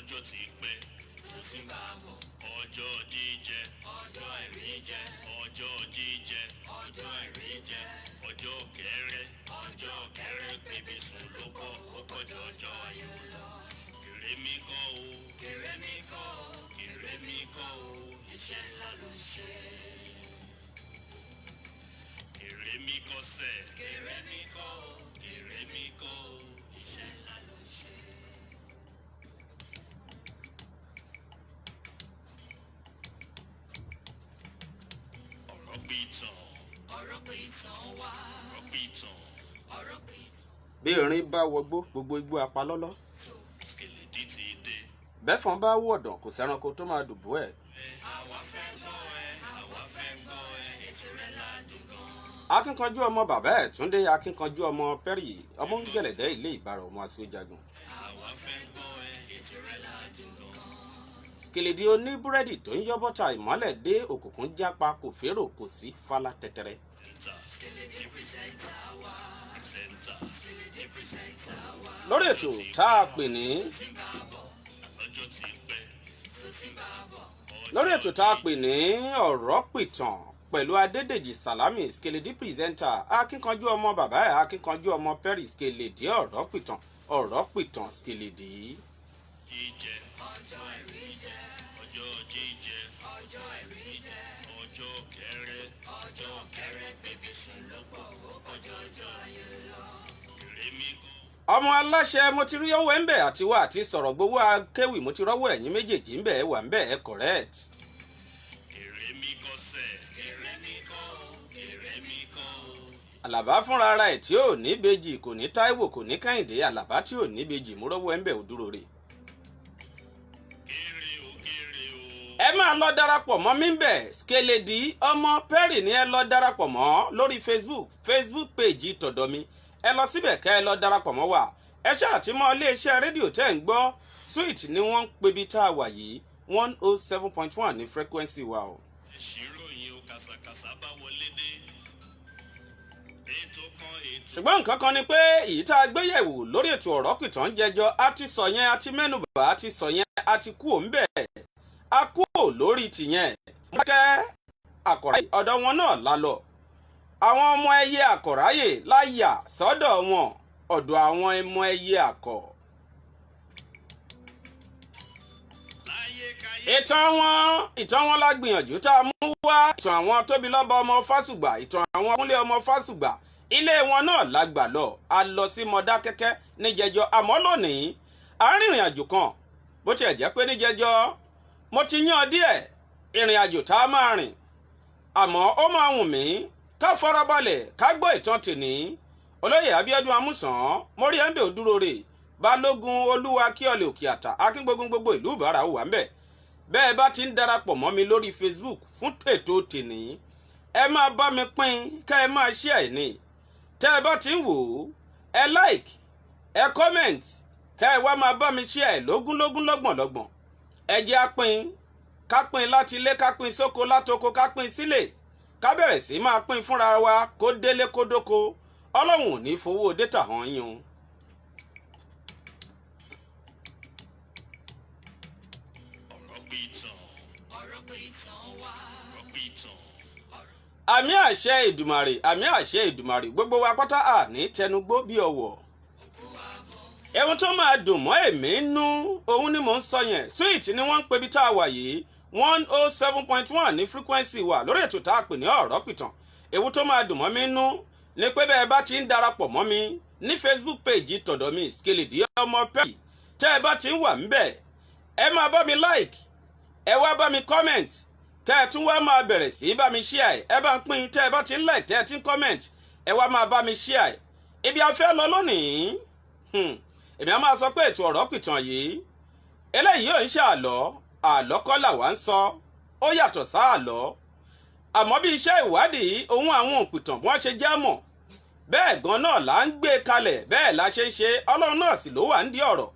Lọ́jọ́ ti pẹ́ tó ti ń bá a bọ̀. Ọjọ́ jíjẹ, ọjọ́ àìrí jẹ, ọjọ́ jíjẹ, ọjọ́ àìrí jẹ, ọjọ́ kẹrẹ, ọjọ́ kẹrẹ pébi sùn ló pọ̀, ó pọ̀ jọjọ ayọ̀ lọ. Kèrè mi kọ́ o, Kèrè mi kọ́ o, kèrè mi kọ́ o, iṣẹ́ ńlá ló ń ṣe. Kèrè mi kọ́ sẹ̀, Kèrè mi kọ́ o, kèrè mi kọ́ o. iṣẹ́ ńlá ló ń ṣe. Ọ̀rọ̀ pìtàn, Ọ̀rọ̀ pé ìtàn wá, ọ̀rọ̀ pìtàn, ọ̀rọ̀ pé ìtàn Bí erin bá wọgbó, gbogbo igbó apalọ́lọ́. tó. Skeledi ti dé. Bẹ́fọn bá wọ̀dàn, kò sẹ́ranko tó máa dùbò ẹ̀. Àwa fẹ́ gbọ́ ẹ, àwa fẹ́ gbọ́ ẹ, ètò rẹ̀ ládùn gan. Akínkanjú ọmọ bàbá ẹ̀ Túndé, akínkanjú ọmọ Pẹ́rì, ọmọ ń gẹ̀lẹ̀dẹ́ ilé ìbára, ọmọ aṣọ́jagun. Àwa fẹ́ gbọ́ ẹ, Ètò rẹ̀ ládùn gan. Skeledi oní búrẹ́dì tó ń yọ́ bọ́tà, ìmọ́lẹ̀ dé, òkùnkùn jápa, kò férò, kò sí fálá tẹ́tẹ́rẹ́. Pírẹsẹ̀ntà, Skeledi presenter wa, pírẹsẹ̀ntà, Skeledi presenter wa. Lórí ètò tá a pè ní Tó ti ń bá a bọ̀, lọ́jọ́ ti pẹ́, tó ti ń bá a bọ̀. Lórí ètò tá a pè ní Ọ̀rọ̀ Pìtàn pẹ̀lú Adédèjì Sàlámì, Skeledi presenter, akínkanjú ọmọ bàbá ẹ̀, akínkanjú ọmọ Pẹ́rì, Skeledi ọ̀rọ̀ pìtàn, ọ̀rọ̀ pìtàn Skeledi. Jíjẹ, Ọjọ́ àìrí jẹ, ọjọ́ jíjẹ, ọjọ́ àìrí jẹ, ọjọ́ kẹrẹ, ọjọ́ kẹrẹ pébi sùn ló pọ̀, ó pọ̀ jọjọ ayọ̀ lọ. Kèrè mi kọ́. Ọmọ aláṣẹ, mo ti rí ọwọ́ ẹ̀ ń bẹ̀ àti wá àti sọ̀rọ̀ gbowó akéwì, mo ti rọ́wọ́ ẹ̀yìn méjèèjì ń bẹ̀, ẹ̀ wà ń bẹ̀, ẹ̀ correct. Kèrè mi kọ́ sẹ̀, Kèrè mi kọ́ o, kèrè mi kọ́ o. Àlàbá fúnra ara ẹ̀ tí ò ní bejì, kò ní Táíwò, kò ní Kẹ́hìndé, Àlàbá tí ò ní bejì, mo rọ́wọ́ ẹ̀ ń bẹ̀, ò dúró rè. Kéré o, kéré o. Ẹ máa lọ darapọ̀ mọ́ mi ń bẹ̀. Skeledi ọmọ Perry ni ẹ lọ darapọ̀ mọ́ lórí Facebook, Facebook page tọ̀dọ̀ mi. Ẹ lọ síbẹ̀ kẹ́ ẹ lọ darapọ̀ mọ́ wa. Ẹ ṣáà ti mọ iléeṣẹ́ rédíò tẹ́ ń gbọ́, Sweet ni wọ́n ń pebi tá a wà yìí, 107.1 ní frequency wa o. Ìṣiròyìn o, kàṣàkàṣà bá wọlé dé. Ètò kan ètò. Ṣùgbọ́n nǹkan kan ni pé èyí tá a gbé yẹ̀wò lórí ètò Ọ̀rọ̀ Pìtàn jẹjọ, a ti sọ yẹn, a ti mẹ́nubà, a ti sọ yẹn, a ti kú òun bẹ́ẹ̀, a kú ò lórí tìyẹn. Kẹ́ àkọ̀ráyè ọ̀dọ̀ wọn náà la lọ, àwọn ọmọ ẹyẹ àkọ̀ráyè láyà sọ́dọ̀ wọn, ọ̀dọ̀ àwọn ọmọ ẹyẹ àkọ̀. Láyé káyé. Ìtàn wọn, ìtàn wọn la gbìyànjú tá a mú wá, ìtàn àwọn Tóbilọ́ba ọmọ Fásùgbà, ìtàn àwọn Kúnlé ọmọ Fásùgbà, ilé wọn náà la gbà lọ. A lọ sí Mọdákẹ́kẹ́ níjẹjọ, àmọ́ lónìí à ń rìnrìn àjò kan. Bó tiẹ̀ jẹ́ pé níjẹjọ mo ti yàn díẹ̀ ìrìn àjò tá a máa rìn, àmọ́ ó máa wùn mí ká farabalẹ̀ ká gbọ́ ìtàn tèní. Olóyè Abíọ́dún Amúsàn, mórí ẹ̀ ń bẹ̀, ò dúró rè. Balógun Olúwa Kíọ̀lẹ̀ Òkè Àtà, Akíngbógun, gbogbo ìlú Ìbára, ó wà ń bẹ̀. Bẹ́ẹ̀ bá ti ń darapọ̀ mọ́ mi lórí Facebook fún ètò tèní, ẹ máa bá mi pín, kẹ́ ẹ máa share ẹ̀ ní. Tẹ́ ẹ bá ti ń wò ó, ẹ like, ẹ comment, kẹ́ ẹ wá máa bá mi share ẹ̀ lógúnlógún, lọ́gbọ̀nlọ́gbọ̀n. Ẹ jẹ́ á pín, ká pín láti ilé, ká pín sóko, látoko, ká pín sílé, ká bẹ̀rẹ̀ sí máa pín fúnra wa, kó délé, kó dóko. Ọlọ́run ò ní fowó data hàn yín o. Ọ̀rọ̀ pìtàn, Ọ̀rọ̀ pìtàn wá, ọ̀rọ̀ pìtàn, Àmín, àṣẹ Ìdùmàrè, àmín, àṣẹ Ìdùmàrè. Gbogbo wa pátá àní tẹnugbó bí ọwọ́. Òkú àbọ̀. Ẹ̀hun tó máa dùn mọ́ èmi nú òun ni mò ń sọ yẹn. Sweet ni wọ́n ń pebi tá a wà yìí, 107.1 ní frequency wa, lórí ètò tá a pè ní Ọ̀rọ̀ Pìtàn. Èwo tó máa dùn mọ́ mi nú ni pé bẹ́ẹ̀ bá ti ń darapọ̀ mọ́ mi ní Facebook page tọ̀dọ̀ mi, Skeledi ọmọ Perry, tẹ́ ẹ bá ti ń wà ńbẹ̀, ẹ máa bá mi like, ẹ wá bá mi comment, kẹ́ ẹ tún wá máa bẹ̀rẹ̀ sí bá mi share ẹ. Ẹ bá ń pín. Tẹ́ ẹ bá ti ń like, tẹ́ ẹ ti ń comment, ẹ wá máa bá mi share ẹ. Ibi a fẹ́ lọ lónìí, èmi á máa sọ pé ètò Ọ̀rọ̀ Pìtàn yìí, eléyìí ò ń ṣe àlọ́. Àlọ́ kọ́ làwa ń sọ, ó yàtọ̀ sáàlọ́. Àmọ́ bí iṣẹ́ ìwádìí ohun àwọn òpìtàn bí wọ́n ṣe já mọ̀ bẹ́ẹ̀ gan náà là ń gbé kalẹ̀, bẹ́ẹ̀ la ṣe ń ṣe. Ọlọ́run náà sì ló wà ń di ọ̀rọ̀,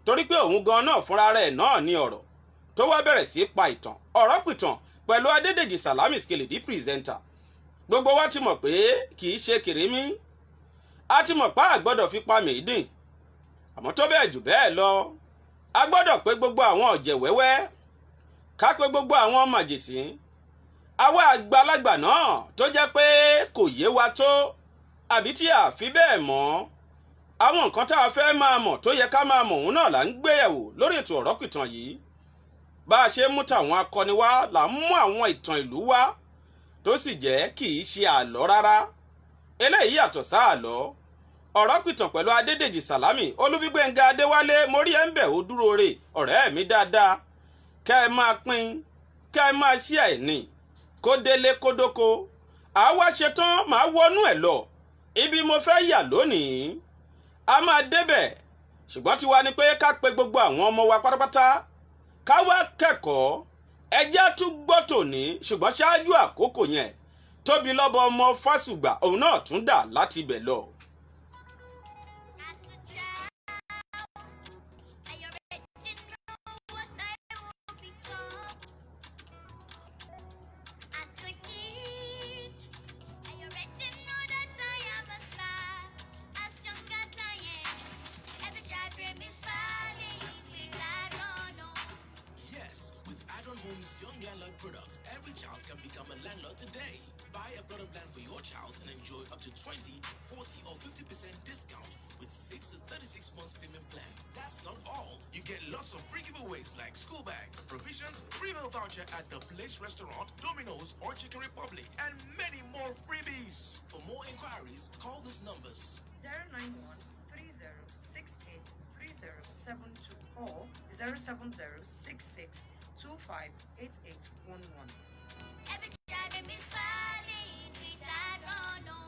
torí pé òun gan náà fúnra rẹ̀ náà ní ọ̀rọ̀ tó wá bẹ̀rẹ̀ sí pa ìtàn. Ọ̀rọ̀ Pìtàn pẹ̀lú Adédèjì Sàlámì, Skeledi presenter. Gbogbo wa ti mọ̀ pé kì í ṣe kèrémí, a ti mọ̀ pé a gbọ́dọ̀ fi pa mèédìn, àmọ́ tó bẹ́ẹ̀ jù bẹ́ẹ̀ lọ. A gbọ́dọ̀ pé gbogbo àwọn ọ̀jẹ̀ wẹ́wẹ́, ká pé gbogbo àwọn màjèsín, àwa àgbàlagbà náà tó jẹ́ pé kò yé wa tó, àbí tí a fi bẹ́ẹ̀ mọ̀ àwọn nǹkan tá a fẹ́ máa mọ̀, tó yẹ ká máa mọ̀, òun náà là ń gbéyẹ̀wò lórí ètò Ọ̀rọ̀ Pìtàn yìí. Bá a ṣe mú tàwọn akọni wá là ń mú àwọn ìtàn ìlú wá, tó sì jẹ́ kì í ṣe àlọ́ rárá. Eléyìí yàtọ̀ sáàlọ́. Ọ̀rọ̀ Pìtàn pẹ̀lú Adédèjì Sàlámì. Olúbígbẹ̀ngà Adéwálé, mo rí ẹ̀ ń bẹ̀, ó dúró re, ọ̀rẹ́ mi dáadáa. Kẹ́ ẹ máa pín, kẹ́ ẹ máa ṣí àìní, kó délé kó dóko. Àwa ṣetán, màá wọnú ẹ̀ lọ. Ibi mo fẹ́ yà lónìí, a máa débẹ̀, ṣùgbọ́n tiwa ni pé ká pe gbogbo àwọn ọmọ wa pátápátá, ká wá kẹ́kọ̀ọ́. Ẹjẹ́ tún gbọ́ tòní, ṣùgbọ́n ṣáájú àkókò yẹn, Tóbi lọ́bọ ọmọ Fásùgbà, òun náà tún dà láti ibẹ̀ lọ. As a child, I already know what I will become. As a kid, I already know that I am a star. As young as I am, every child dream is valid. Please, I don't know. Yes, with Adron Homes Young Landlord product, every child can become a landlord today. Buy a plot of land for your child and enjoy up to 20, 40, or 50% discount with 6 to 36 months payment plan. That's not all. You get lots of free giveaways like school bags, provisions, free meal voucher at The Place Restaurant, Domino's, or Chicken Republic, and many more freebies. For more inquiries, call these numbers. 091 30 68 3072 or 070 66 25 8811. Every child dream is valid. Please, I don't know.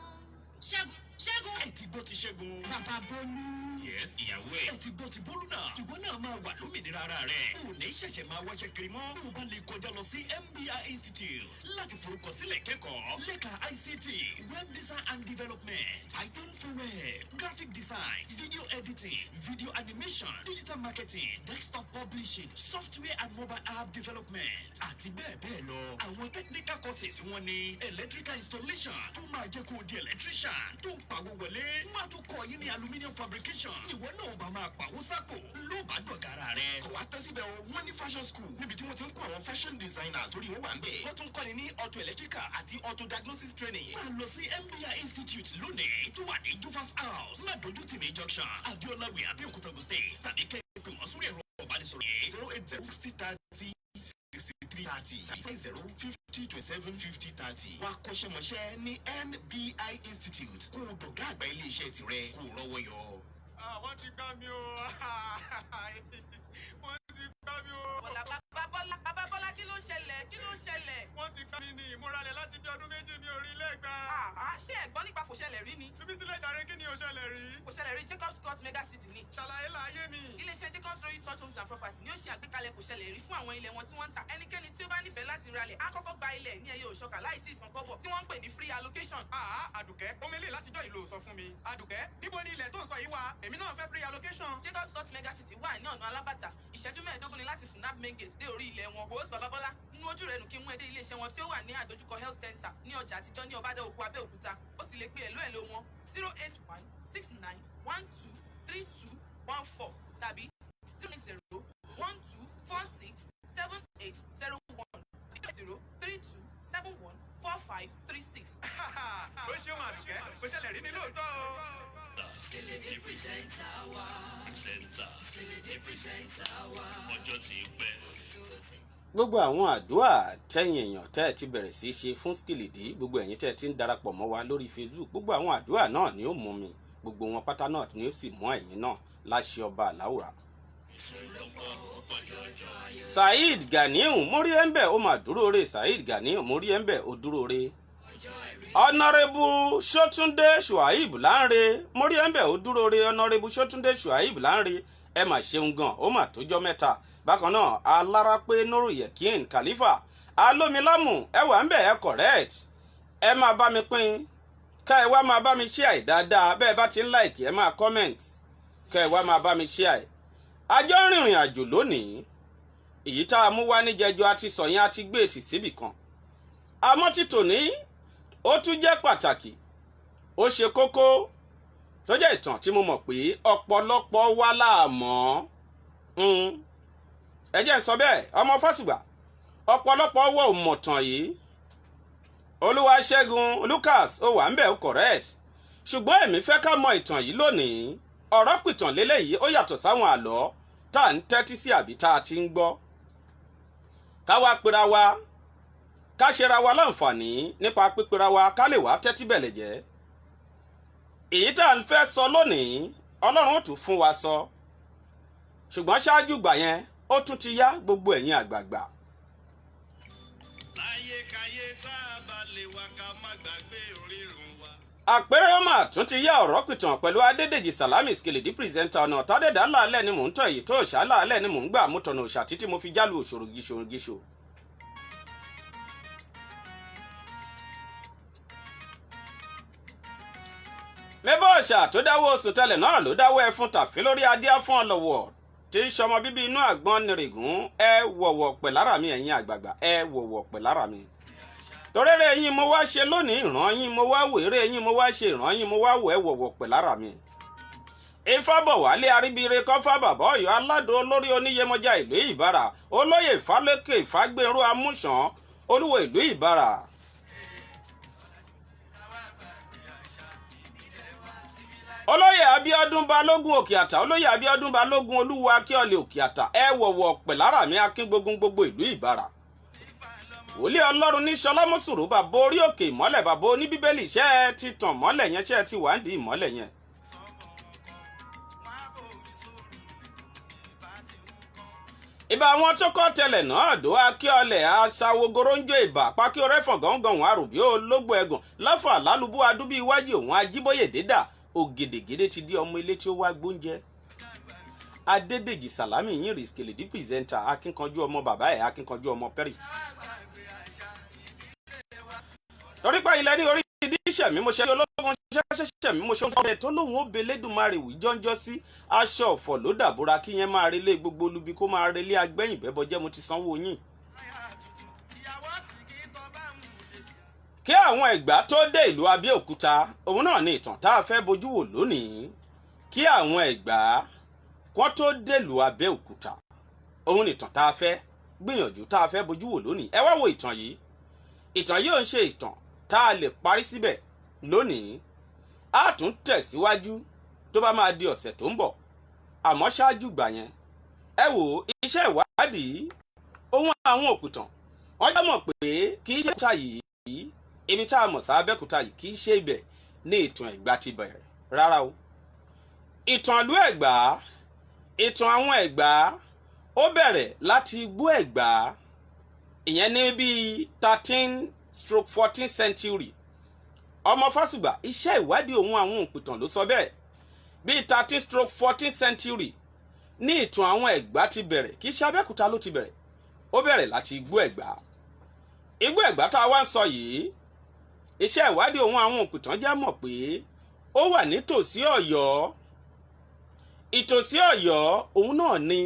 Ṣẹ́gun, Ṣẹ́gun. Ẹ ti gbọ́ ti Ṣẹ́gun. Bàbá Bólú. Yes, ìyàwó ẹ̀. Ẹ ti gbọ́ ti Bólú náà. Ìwọ náà máa wà lómìnira ara rẹ̀. O ní ṣẹ̀ṣẹ̀ máa wáṣẹ́ kiri mọ́. Bó o bá lè kọjá lọ sí MBI Institute láti forúkọsílẹ̀ kẹ́kọ̀ọ́ lẹ́ka ICT, web design and development, Python for web, graphic design, video editing, video animation, digital marketing, desktop publishing, software and mobile app development, àti bẹ́ẹ̀ bẹ́ẹ̀ lọ. Àwọn technical courses wọn ni electrical installation, tó máa jẹ́ kó o di electrician tó ń pawó wọlé. Wọ́n á tún kọ́ yín ní aluminium fabrication. Ìwọ náà bá máa pawó sápò ló bá dọ̀gá ara rẹ̀. Kò wá tán síbẹ̀ o, wọ́n ní fashion school níbi tí wọ́n ti ń kó àwọn fashion designers torí wọ́n wà ń bẹ̀. Wọ́n tún kọ́ni ní auto electrical àti auto diagnosis training. Máa lọ sí MBI Institute lónìí, tó wà ní Jufas House, Mádójútìmí Junction, Abiola Way, Abẹ́òkúta, Ogun State, tàbí kẹ́ ẹ pè wọ́n sórí ẹ̀rọ ìbánisọ̀rọ̀ yìí: 080 60 30 63 30, 50 27 50 30. Wá kọ́ṣẹ́mọṣẹ́ ní NBI Institute, kó o dọ̀gá àgbà ilé-iṣẹ́ tirẹ̀, kó o rọ́wọ́ yọ. Wọ́n ti gbá mi o, wọ́n ti gbá mi o. Bọ́lá, bàbá Bọ́lá, bàbá Bọ́lá, kí ló ṣẹlẹ̀? Kí ló ṣẹlẹ̀? Wọ́n ti gbá mi ní ìmúralẹ̀ láti bí ọdún 2, mi ò rí ilé gbà. Àá, ṣé ẹ̀gbọ́n nípa kò ṣẹlẹ̀ rí ni? Bíbí sílẹ̀ jàre, kí ni ò ṣẹlẹ̀ rí? Kò ṣẹlẹ̀ rí Jacobs Court Mega City ni. Ṣàlàyé láàyè mi. Iléeṣẹ́ Jacobs Royal Touch Homes and Property ni ó ṣe àgbékalẹ̀ kò ṣẹlẹ̀ rí fún àwọn ilẹ̀ wọn tí wọ́n ń ta. Ẹnikẹ́ni tí ó bá nífẹ̀ẹ́ láti ralẹ̀ á kọ́kọ́ gba ilẹ̀ ní ẹyẹ òṣọ́kà láì tí ì san kọ́bọ̀, tí wọ́n ń pè ní free allocation. Àá, Àdùkẹ́, omele látijọ́ ìlú sọ fún mi. Àdùkẹ́, níbo ni ilẹ̀ tó ń sọ yìí wà? Èmi náà fẹ́ free allocation. Jacobs Court Mega City wà ní ọ̀nà Alábàtà. Ìṣẹ́jú 15 ni láti Funab Main Gate dé orí ilẹ̀ wọn. Wòós, bàbá Bọ́lá, nínú ojú rẹ̀ nù kí mú ẹ dé iléeṣẹ́ wọn tí ó wà ní àdójúkọ health center ní ọjà àtijọ́ ní Ọbádà Òkú, Abẹ́òkúta. Ó sì lè pe ẹ̀lú ẹ̀lú wọn 08169123214 tàbí 09012467801, 032714536. Ó ṣeun Àdùkẹ́, kò ṣẹlẹ̀ rí mi lóòótọ́ o. Presenter. Ọjọ́ ti pẹ́. Gbogbo àwọn àdúrà tẹ̀yìn èèyàn tẹ́ ẹ ti bẹ̀rẹ̀ sí í ṣe fún Skìlìdì, gbogbo ẹ̀yin tẹ́ ẹ ti ń darapọ̀ mọ́ wa lórí Facebook, gbogbo àwọn àdúrà náà ni ó mú mi, gbogbo wọn pátá náà ni ó sì mú ẹ̀yin náà láṣẹ ọba àláwùrà. Saheed Ganiu, mórí ẹ̀ ń bẹ̀, ó mà dúró re. Saheed Ganiu, mórí ẹ̀ ń bẹ̀, ó dúró re. Honourable Sótúndé Shuaib Lánre, mórí ẹ̀ ń bẹ̀, ó dúró re. Honourable Sótúndé Shuaib Lánre, ẹ mà ṣeun gan, ó mà tójọ́ mẹ́ta. Bákan náà, Alárápé Nuru Yekin Khalifa Alómilámù, ẹ wà ń bẹ̀, ẹ correct. Ẹ máa bá mi pín, ká ẹ wá máa bá mi share dáadáa. Bẹ́ẹ̀ bá ti ń like, ẹ máa comment, ká ẹ wá máa bá mi share. Àjọ ń rìnrìn àjò lónìí. Èyí tá a mú wá níjẹjọ àti sọyìn àti gbé ètì síbì kan, àmọ́ tí tòní ó tún jẹ́ pàtàkì, ó ṣe kókó, tó jẹ́ ìtàn tí mo mọ̀ pé ọ̀pọ̀lọpọ̀ wa la mọ̀. Ẹ jẹ́ n sọ bẹ́ẹ̀, ọmọ Fásùgbà, ọ̀pọ̀lọpọ̀ ọwọ́ ò mọ̀tàn yìí. Olúwaṣẹ́gun Lucas, ó wà ń bẹ̀, ó correct, ṣùgbọ́n èmi fẹ́ ká mọ ìtàn yìí lónìí. Ọ̀rọ̀ pìtàn lélẹ́yìí, ó yàtọ̀ sáwọn àlọ́ tá à ń tẹ́tí sí àbí tá a ti ń gbọ́. Ká wá pera wa, ká ṣera wa láǹfààní nípa pípera wa, ká lè wá tẹ́tí bẹ̀lẹ̀ jẹ́. Èyí tá à ń fẹ́ sọ lónìí, Ọlọ́run ó tún fún wa sọ, ṣùgbọ́n ṣáájú gbà yẹn, ó tún ti yá, gbogbo ẹ̀yin àgbààgbà. Láyékáyé tá a bá lè wá, ká má gbàgbé orírun wa. Àpẹẹrẹ ọmọ àtún ti yá. Ọ̀rọ̀ pìtàn pẹ̀lú Adédèjì Salami Skeledi, presenter. Ọ̀nà tádẹ́dá láàlẹ́ ni mò ń tọ̀, èyí tó òṣà láàlẹ́ ni mò ń gbà mú tọ̀nà òṣà títí mo fi jálù òṣòro gíṣò gíṣò. Mẹ́bọ̀ ọ̀ṣà tó dáwọ́ oṣù tẹ́lẹ̀ náà ló dáwọ́ ẹfun tàfin lórí adíá fún ọlọ́wọ̀ tí í ṣọmọ bíbí inú àgbọn nírìgún. Ẹ wọ̀wọ̀ pẹ̀ lára mi, ẹ̀yin àgbààgbà, ẹ wọ̀wọ̀ pẹ̀ lára mi, torẹ́rẹ́ yín mo wá ṣe lónìí, ìran yín mo wá wò, eré yín mo wá ṣe, ìran yín mo wá wò, ẹ wọ̀wọ̀ pẹ̀ lára mi. Ifábọ̀wálé Aríbire Kọ́fà, bàbá Ọ̀yọ́ aládùn, olórí oníyẹmọjà ìlú Ìbàrà, olóyè Ìfálékè Ìfágbéró Amúsàn, olúwo ìlú Ìbàrà. Olóyè Abíọ́dún Balógun Òkè Àtà, olóyè Abíọ́dún Balógun, olúwo Akíọlẹ Òkè Àtà, ẹ wọ̀wọ̀ pẹ̀ lára mi, akíngbógun gbogbo ìlú Ìbàrà, wòlíì Ọlọ́run ní sọlámùsùrù, bàbá orí òkè ìmọ́lẹ̀, bàbá oníbíbélì. Iṣẹ́ ẹ ti tàn mọ́lẹ̀ yẹn? Ṣẹ́ ẹ ti wà ń di ìmọ́lẹ̀ yẹn? Ìbà àwọn tó kọ́ tẹlẹ̀ náà dó Akíọlẹ̀ aṣàwògòrò ń jẹ́ ìbà pákí orẹ́fọ̀n gángan òun àròbí ológbò ẹ̀gàn lọ́fà lálùbú adúbí iwájú òun ajíbóyè dédà ògèdègèdè ti di ọmọ ilé tí ó wá gbóúnjẹ. Adédèjì Sàlámì yín rìskèlèdí, presenter, akínkanjú ọmọ bàbá ẹ̀, akínkanjú ọmọ pẹ́rì torí pé ilẹ̀ ní orí ìdíṣẹ́ mi mo ṣe ológun ṣẹ́ṣẹ́ṣẹ́ mi mo ṣe oúnjẹ tó lóun ó belédùmarè wí jọ́njọ́ sí aṣọ ọ̀fọ̀ ló dàbúra kí yẹn máa relé gbogbo olubi kó máa relé agbẹ́yìn bẹ́bọjẹ́. Mo ti sanwó yín. Kí àwọn Ẹ̀gbá tó dé ìlú Abẹ́òkúta, òun náà ni ìtàn tá a fẹ́ bójú wò lónìí. Kí àwọn Ẹ̀gbá kán tó dèlùú Abẹ́òkúta, òun ni ìtàn tá a fẹ́ gbìyànjú, tá a fẹ́ bójú wò lónìí. Ẹ wá wo ìtàn yìí. Ìtàn yìí ò ń ṣe ìtàn tá a lè parí síbẹ̀ lónìí. A tún tẹ̀síwájú tó bá máa di ọ̀sẹ̀ tó ń bọ̀. Àmọ́ ṣáájú gbà yẹn, ẹ wò ó, iṣẹ́ ìwádìí ohun àwọn òpìtàn, wọ́n jẹ́ mọ̀ pé kì í ṣe òkúta yìí, ibi tá a mọ̀ sábẹ́kúta yìí, kì í ṣe ibẹ̀ ní ìtàn Ẹ̀gbá ti bẹ̀rẹ̀ rárá o. Ìtàn ìlú Ẹ̀gbá, ìtàn àwọn Ẹ̀gbá, ó bẹ̀rẹ̀ láti igbó Ẹ̀gbá, ìyẹn ní bíi 13/14 century. Ọmọ Fásùgbà, iṣẹ́ ìwádìí òun àwọn òpìtàn ló sọ bẹ́ẹ̀. Bíi 13/14 century ní ìtàn àwọn Ẹ̀gbá ti bẹ̀rẹ̀. Kì í ṣe Abẹ́òkúta ló ti bẹ̀rẹ̀, ó bẹ̀rẹ̀ láti igbó Ẹ̀gbá. Igbó Ẹ̀gbá tá a wá ń sọ yìí, iṣẹ́ ìwádìí òun àwọn òpìtàn já mọ̀ pé ó wà nítòsí Ọ̀yọ́. Ìtòsí Ọ̀yọ́ òun náà ni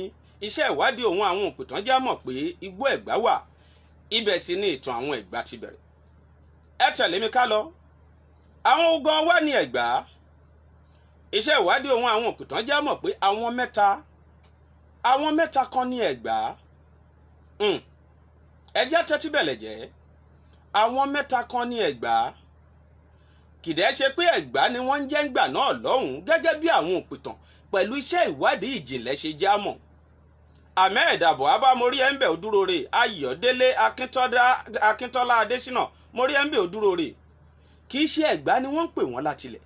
iṣẹ́ ìwádìí òun àwọn òpìtàn já mọ̀ pé igbó Ẹ̀gbá wà. Ibẹ̀ sì ni ìtàn àwọn Ẹ̀gbá ti bẹ̀rẹ̀. Ẹ tẹ̀lé mi ká lọ. Àwọn ogun wà ní Ẹ̀gbá. Iṣẹ́ ìwádìí òun àwọn òpìtàn já mọ̀ pé àwọn mẹ́ta kan ní Ẹ̀gbá. Ẹ jẹ́ tẹ́tí bẹ̀lẹ̀ jẹ́. Àwọn mẹ́ta kan ní Ẹ̀gbá. Kìdẹ́ ṣe pé Ẹ̀gbá ni wọ́n ń jẹ́ ńgbà náà lọ́hùn-ún, gẹ́gẹ́ bí àwọn òpìtàn pẹ̀lú iṣẹ́ ìwádìí ìjìnlẹ̀ ṣe já mọ̀. Ahmed Abuaba, mo rí ẹ̀ ń bẹ̀, òdúró rè. Ayọ̀délé Akíntọ́lá Adésínà, mo rí ẹ̀ ń bẹ̀, òdúró rè. Kì í ṣe Ẹ̀gbá ni wọ́n ń pè wọ́n látilẹ̀,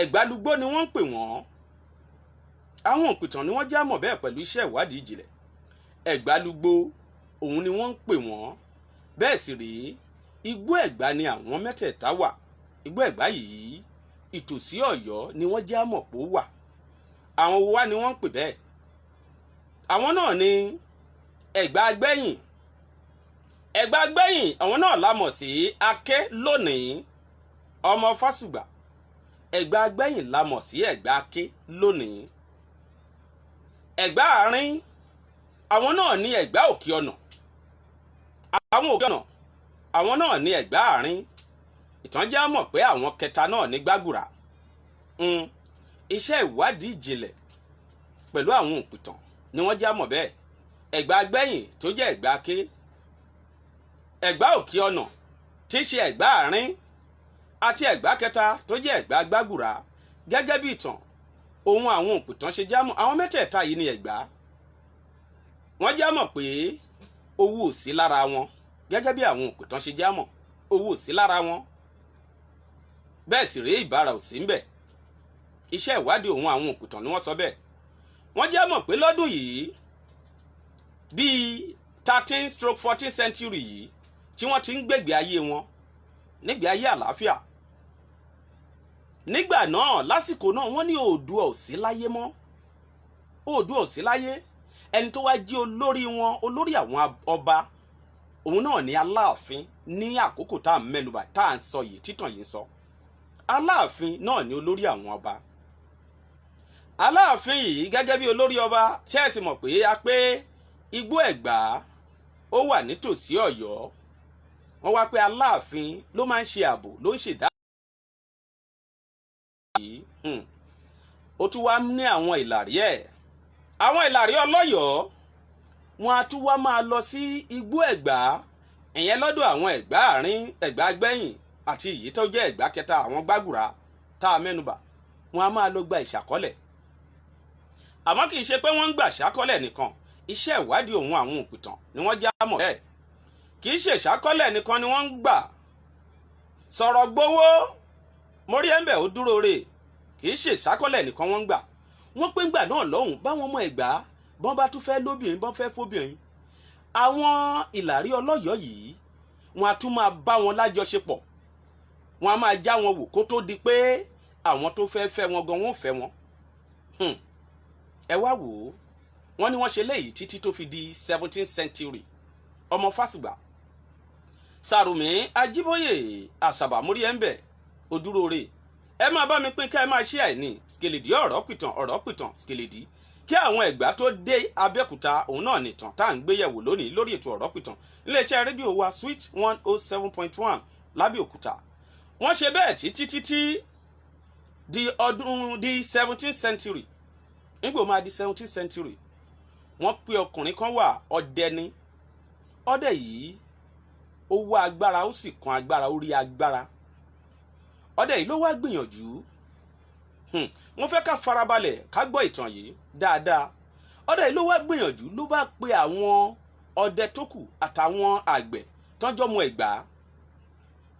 Ẹ̀gbálugbó ni wọ́n ń pè wọ́n. Àwọn òpìtàn ni wọ́n já mọ̀ bẹ́ẹ̀ pẹ̀lú iṣẹ́ ìwádìí ìjìnlẹ̀. Ẹ̀gbálugbó òun ni wọ́n ń pè wọ́n. Bẹ́ẹ̀ sì rèé, igbó Ẹ̀gbá ni àwọn mẹ́tẹ̀ẹ̀ta wà. Igbó Ẹ̀gbá yìí, ìtòsí Ọ̀yọ́ ni wọ́n já mọ̀ pé ó wà. Àwọn wo wá ni wọ́n ń pè bẹ́ẹ̀? Àwọn náà ni Ẹ̀gbá Agbẹ́yìn. Ẹ̀gbá Agbẹ́yìn, àwọn náà la mọ̀ sí Aké lónìí. Ọmọ Fásùgbà, Ẹ̀gbá Agbẹ́yìn la mọ̀ sí Ẹ̀gbá Aké lónìí. Ẹ̀gbá Àárín, àwọn náà ní Ẹ̀gbá Òkè Ọ̀nà. Àwọn Òkè Ọ̀nà, àwọn náà ní Ẹ̀gbá Àárín. Ìtàn jẹ́ mọ̀ pé àwọn kẹta náà ní Gbàgùrà. Iṣẹ́ ìwádìí ìjìnlẹ̀ pẹ̀lú àwọn òpìtàn. Ni wọ́n já mọ̀ bẹ́ẹ̀: Ẹ̀gbá Gbẹ̀yìn tó jẹ́ Ẹ̀gbá Ké, Ẹ̀gbá Òkè Ọ̀nà tí í ṣe Ẹ̀gbá Àárín, àti Ẹ̀gbá Kẹta tó jẹ́ Ẹ̀gbá Gbàgùrà. Gẹ́gẹ́ bí ìtàn ohun àwọn òpìtàn ṣe jámọ̀, àwọn mẹ́tẹ̀ẹ̀ta yìí ni Ẹ̀gbá. Wọ́n jámọ̀ pé owó ò sí lára wọn. Gẹ́gẹ́ bí àwọn òpìtàn ṣe jámọ̀, owó ò sí lára wọn, bẹ́ẹ̀ sì rèé, ìbára ò sí ń bẹ̀. Iṣẹ́ ìwádìí òun àwọn òpìtàn ni wọ́n sọ bẹ́ẹ̀. Wọ́n jámọ̀ pé lọ́dún yìí, bíi 13/14 century yìí, tí wọ́n ti ń gbègbè ayé wọn nígbè ayé àlàáfíà nígbà náà, lásìkò náà, wọ́n ní Oòduà ò sí láyé mọ́. Oòduà ò sí láyé. Ẹni tó wá jí olórí wọn, olórí àwọn ọba, òun náà ní Aláàfin. Ní àkókò tá à ń mẹ́nubà, tá à ń sọ yìí, títàn yìí ń sọ, Aláàfin náà ní olórí àwọn ọba. Aláàfin yìí, gẹ́gẹ́ bí olórí ọba, ṣé ẹ sì mọ̀ pé a pé igbó Ẹ̀gbá ó wà nítòsí Ọ̀yọ́? Wọ́n wá pé Aláàfin ló máa ń ṣe ààbò, ló ń ṣèdá yìí. Ó tún wá ní àwọn ìlàrí ẹ̀, àwọn ìlàrí ọlọ́yọ̀ọ́. Wọn á tún wá máa lọ sí igbó Ẹ̀gbá, ìyẹn lọ́dọ̀ àwọn Ẹ̀gbá Àárín, Ẹ̀gbá Gbẹ̀yìn àti èyí tó jẹ́ Ẹ̀gbá Kẹta, àwọn Gbàgùrà tá a mẹ́nubà. Wọn á máa lọ gba ìṣàkọ́lẹ̀. Àmọ́ kì í ṣe pé wọ́n ń gbà ṣàkọ́lẹ̀ nìkan. Iṣẹ́ ìwádìí òun àwọn òpìtàn ni wọ́n já mọ̀ bẹ́ẹ̀. Kì í ṣe ìṣàkọ́lẹ̀ nìkan ni wọ́n ń gbà. Sọ̀rọ̀ gbowó mórí ẹ̀ńbẹ̀ ó dúró rè. Kì í ṣe ìṣàkọ́lẹ̀ nìkan wọ́n ń gbà. Wọ́n pé ńgbà náà lọ́hùn, báwọn ọmọ Ẹ̀gbá bọ́n bá tún fẹ́ lóbìnrin, bọ́n fẹ́ fóbìnrin, àwọn ìlàrí ọlọ́yọ̀ọ́ yìí, wọn á tún máa bá wọn lájọṣepọ̀. Wọn á máa já wọn wò kó tó di pé àwọn tó fẹ́ fẹ́ wọn gan wọn ò fẹ́ wọn. Ẹ wá wò ó, wọ́n ní wọ́n ṣe léyìí títí tó fi di 17th century. Ọmọ Fásùgbà, Sàrùmí Ajíbóyè, Àṣàbàmúrí ẹ̀ ń bẹ̀ ojúróore. Ẹ máa bá mi pín, ká ẹ máa ṣe àìní skèlèdí ọ̀rọ̀ pìtàn, ọ̀rọ̀ pìtàn skèlèdí. Kí àwọn Ẹ̀gbá tó dé Abẹ́òkúta, òun náà nìtàn tá à ń gbéyẹ̀wò lónìí lórí ètò Ọ̀rọ̀ Pìtàn, iléeṣẹ́ rédíò wa Switch 107.1 lábẹ́òkúta. Wọ́n ṣe bẹ́ẹ̀ títí títí di ọdún di 17th century. Nígbà máa di 17th century, wọ́n pé ọkùnrin kan wà, ọdẹ ni. Ọdẹ yìí, ó wá agbára, ó sì kan agbára, ó rí agbára. Ọdẹ yìí ló wá gbìyànjú. Wọ́n fẹ́ ká farabalẹ̀ ká gbọ́ ìtàn yìí dáadáa. Ọdẹ yìí ló wá gbìyànjú, ló bá pe àwọn ọdẹ tó kù àtàwọn àgbẹ̀ tọ́jọ́ mọ Ẹ̀gbá.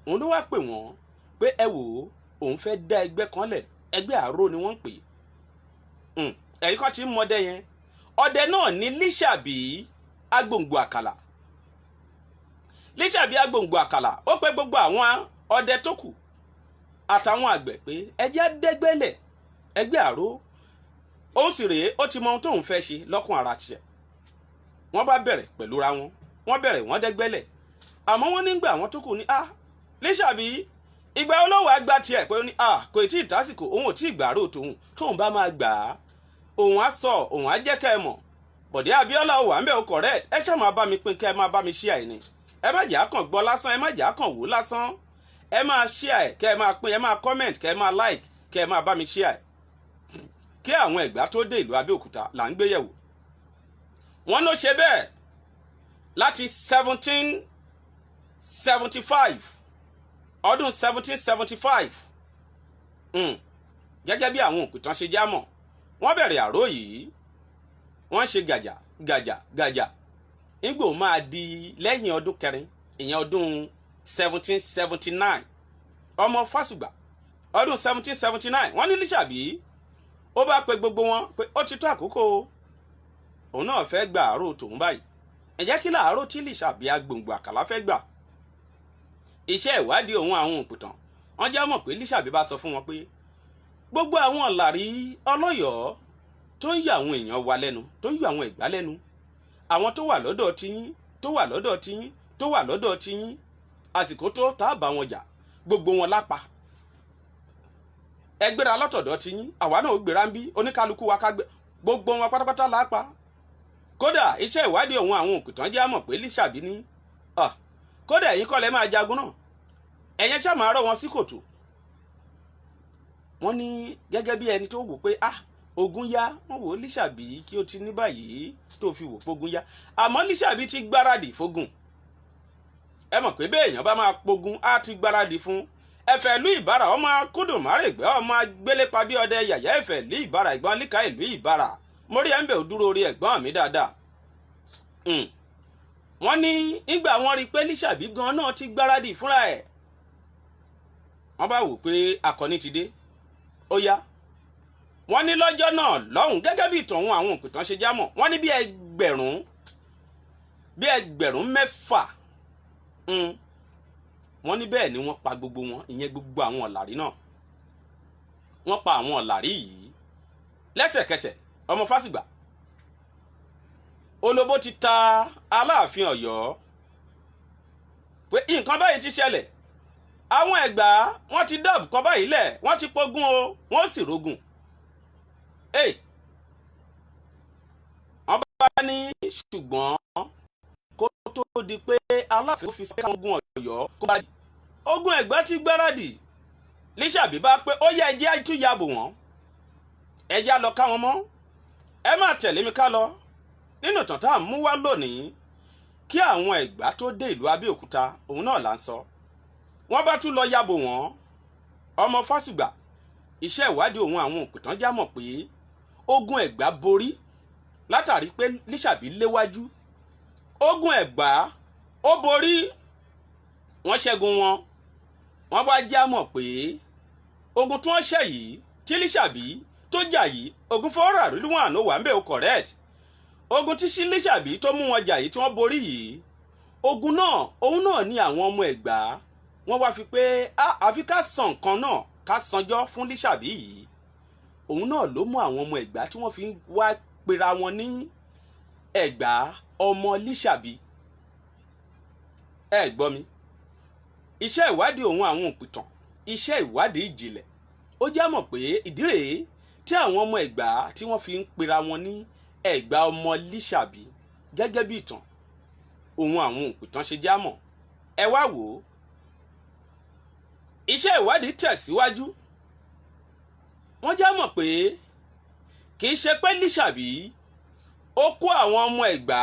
Òun ló wá pè wọ́n pé ẹ wò ó, òun fẹ́ dá ẹgbẹ́ kan lẹ̀. Ẹgbẹ́ àárò ni wọ́n ń pè é. Ẹ̀yin kan ti ń mọdẹ yẹn. Ọdẹ náà ní Lísàbí Agbòǹgbò Àkàlà. Lísàbí Agbòǹgbò Àkàlà, ó pe gbogbo àwọn ọdẹ tó kù àtàwọn àgbẹ̀ pé ẹjẹ́ dẹ́gbẹ́lẹ̀ ẹgbẹ́ àró. Òun sì rèé, ó ti mọ ohun tóun fẹ́ ṣe lọ́kùn ara tiẹ̀. Wọ́n bá bẹ̀rẹ̀ pẹ̀lú ra wọn, wọ́n bẹ̀rẹ̀, wọ́n dẹ́gbẹ́lẹ̀. Àmọ́ wọ́n nígbà àwọn tó kù ní, "Ah, Lísàbí, ìgbà olówó àgbà tiẹ̀?" Pé ó ní, "Ah, kò tí ì tásìkò, òun ò tí ì gbàrò tòun. Tóun bá máa gbà á, òun á sọ, òun á jẹ́ kẹ́ ẹ mọ̀." Bọ̀dé Abíọ́lá, ò wà ń bẹ̀, ó correct. Ẹ ṣáà máa bá mi pín, kẹ́ ẹ máa bá mi share ẹ̀ ni. Ẹ má jẹ́ àkàn gbọ́ lásán, ẹ má jẹ́ àkàn wò lásán. Ẹ máa share ẹ̀, kẹ́ ẹ máa pín, ẹ máa comment, kẹ́ ẹ máa like, kẹ́ ẹ máa bá mi share ẹ̀. Kí àwọn Ẹ̀gbá tó dé ìlú Abẹ́òkúta là ń gbé yẹ̀wò. Wọ́n ló ṣe bẹ́ẹ̀ láti 1775, ọdún 1775. Gẹ́gẹ́ bí àwọn òpìtàn ṣe já mọ̀, wọ́n bẹ̀rẹ̀ àró yìí, wọ́n ṣe gàjà gàjà gàjà. Nígbò máa di lẹ́yìn ọdún kẹrin, ìyẹn ọdún 1779, ọmọ Fásùgbà, ọdún 1779, wọ́n ní Lísàbí ó bá pe gbogbo wọn pé ó ti tó àkókò, òun náà fẹ́ gba àárò tòun báyìí. Ǹjẹ́ kí làárò tí Lísàbí Agbòǹgbò Àkàlà fẹ́ gbà? Iṣẹ́ ìwádìí òun àwọn òpìtàn, wọ́n já mọ̀ pé Lísàbí bá sọ fún wọn pé gbogbo àwọn ọ̀làrí ọlọ́yọ̀ọ́ tó ń yọ àwọn èèyàn wa lẹ́nu, tó ń yọ àwọn Ẹ̀gbá lẹ́nu, àwọn tó wà lọ́dọ̀ tiyín, tó wà lọ́dọ̀ tiyín, tó wà lọ́dọ̀ tiyín, àsìkò tó tá a bá wọn jà, gbogbo wọn lápá. Ẹ gbéra lọ́tọ̀dọ̀ tiyín, àwa náà ó gbéra ń bí. Oníkálukú wa ká gbé gbogbo wọn pátápátá lápá. Kódà iṣẹ́ ìwádìí òun àwọn òpìtàn jẹ́ àmọ̀ pé Lísàbí ní, kódà ẹ̀yin kọ́ lẹ máa jagun náà, ẹ̀yin ṣáà máa rọ́ wọn sí kòtò. Wọ́n ní gẹ́gẹ́ bí ẹni tó wò pé ah, Ogun yá. Wọ́n wò ó, Lísàbí, kí ó ti ní báyìí tó fi wò pógun yá. Àmọ́ Lísàbí ti gbáradì fógun. Ẹ mọ̀ pé bẹ́ẹ̀ èèyàn bá máa pogun, á ti gbáradì fún. Ẹ̀fẹ̀ ìlú Ìbàrà, ọmọ akúndùnmárègbẹ́, ọmọ agbélépa bí ọdẹ yàyà. Ẹ̀fẹ̀ ìlú Ìbàrà, ìgbọ́n líka ìlú Ìbàrà. Mo rí ẹ̀ ń bẹ̀, ò dúró orí ẹ̀gbọ́n mi dáadáa. Wọ́n ní nígbà wọ́n rí i pé Lísàbí gan náà ti gbáradì fúnra ẹ̀, wọ́n bá wò pé akọni ti dé, ó yá. Wọ́n ní lọ́jọ́ náà lọ́hùn, gẹ́gẹ́ bí ìtọ̀hún àwọn òpìtàn ṣe jámọ̀, wọ́n ní bí ẹgbẹ̀rún 6. Wọ́n ní bẹ́ẹ̀ ni wọ́n pa gbogbo wọn, ìyẹn gbogbo àwọn ọ̀làrí náà. Wọ́n pa àwọn ọ̀làrí yìí lẹ́sẹ̀kẹsẹ̀. Ọmọ Fásìgbà, olóbó ti ta Aláàfin Ọ̀yọ́ pé nǹkan báyìí ti ṣẹlẹ̀, àwọn Ẹ̀gbá wọ́n ti dáàbò kọ́ báyìí lẹ̀, wọ́n ti pogun o, wọ́n sì rogun. Hey! Wọ́n bá ní ṣùgbọ́n kó tó di pé Aláàfin fi sẹ́ka ogun Ọ̀yọ́ kó bá ogun Ẹ̀gbá ti gbáradì, Lísàbí bá pé ó yẹ, ẹjẹ́ àtúnyàbò wọ́n, ẹjẹ́ á lọ ká wọn mọ́. Ẹ máa tẹ̀lé mi ká lọ nínú ìtàn tá à ń mú wá lónìí. Kí àwọn Ẹ̀gbá tó dé ìlú Abẹ́òkúta, òun náà là ń sọ, wọ́n bá tún lọ yàbò wọ́n. Ọmọ Fásùgbà, iṣẹ́ ìwádìí òun àwọn òpìtàn já mọ̀ pé ogun Ẹ̀gbá borí látàrí pé Lísàbí léwájú. Ogun Ẹ̀gbá ó borí, wọ́n ṣẹ́gun wọn. Wọ́n bá já mọ̀ pé ogun tí wọ́n ṣẹ̀ yìí, tí Lísàbí tó jà yìí, ogun fọ́ọ̀rà ríwọ̀n ló wà ń bẹ̀ ó correct. Ogun tí Lísàbí tó mú wọn jà yìí, tí wọ́n borí yìí, ogun náà, òun náà ní àwọn ọmọ Ẹ̀gbá wọ́n wá fi pé àfi ká san nǹkan náà, ká sanjọ́ fún Lísàbí yìí. Òun náà ló mú àwọn ọmọ Ẹ̀gbá tí wọ́n fi wá pera wọn ní Ẹ̀gbá ọmọ Lísàbí. Ẹ gbọ́ mi, iṣẹ́ ìwádìí òun àwọn òpìtàn, iṣẹ́ ìwádìí ìjìnlẹ̀, ó já mọ̀ pé ìdí rèé tí àwọn ọmọ Ẹ̀gbá tí wọ́n fi ń pera wọn ní Ẹ̀gbá ọmọ Lísàbí, gẹ́gẹ́ bí ìtàn òun àwọn òpìtàn ṣe já mọ̀. Ẹ wá wò ó, iṣẹ́ ìwádìí tẹ̀síwájú. Wọ́n já mọ̀ pé kì í ṣe pé Lísàbí ó kó àwọn ọmọ Ẹ̀gbá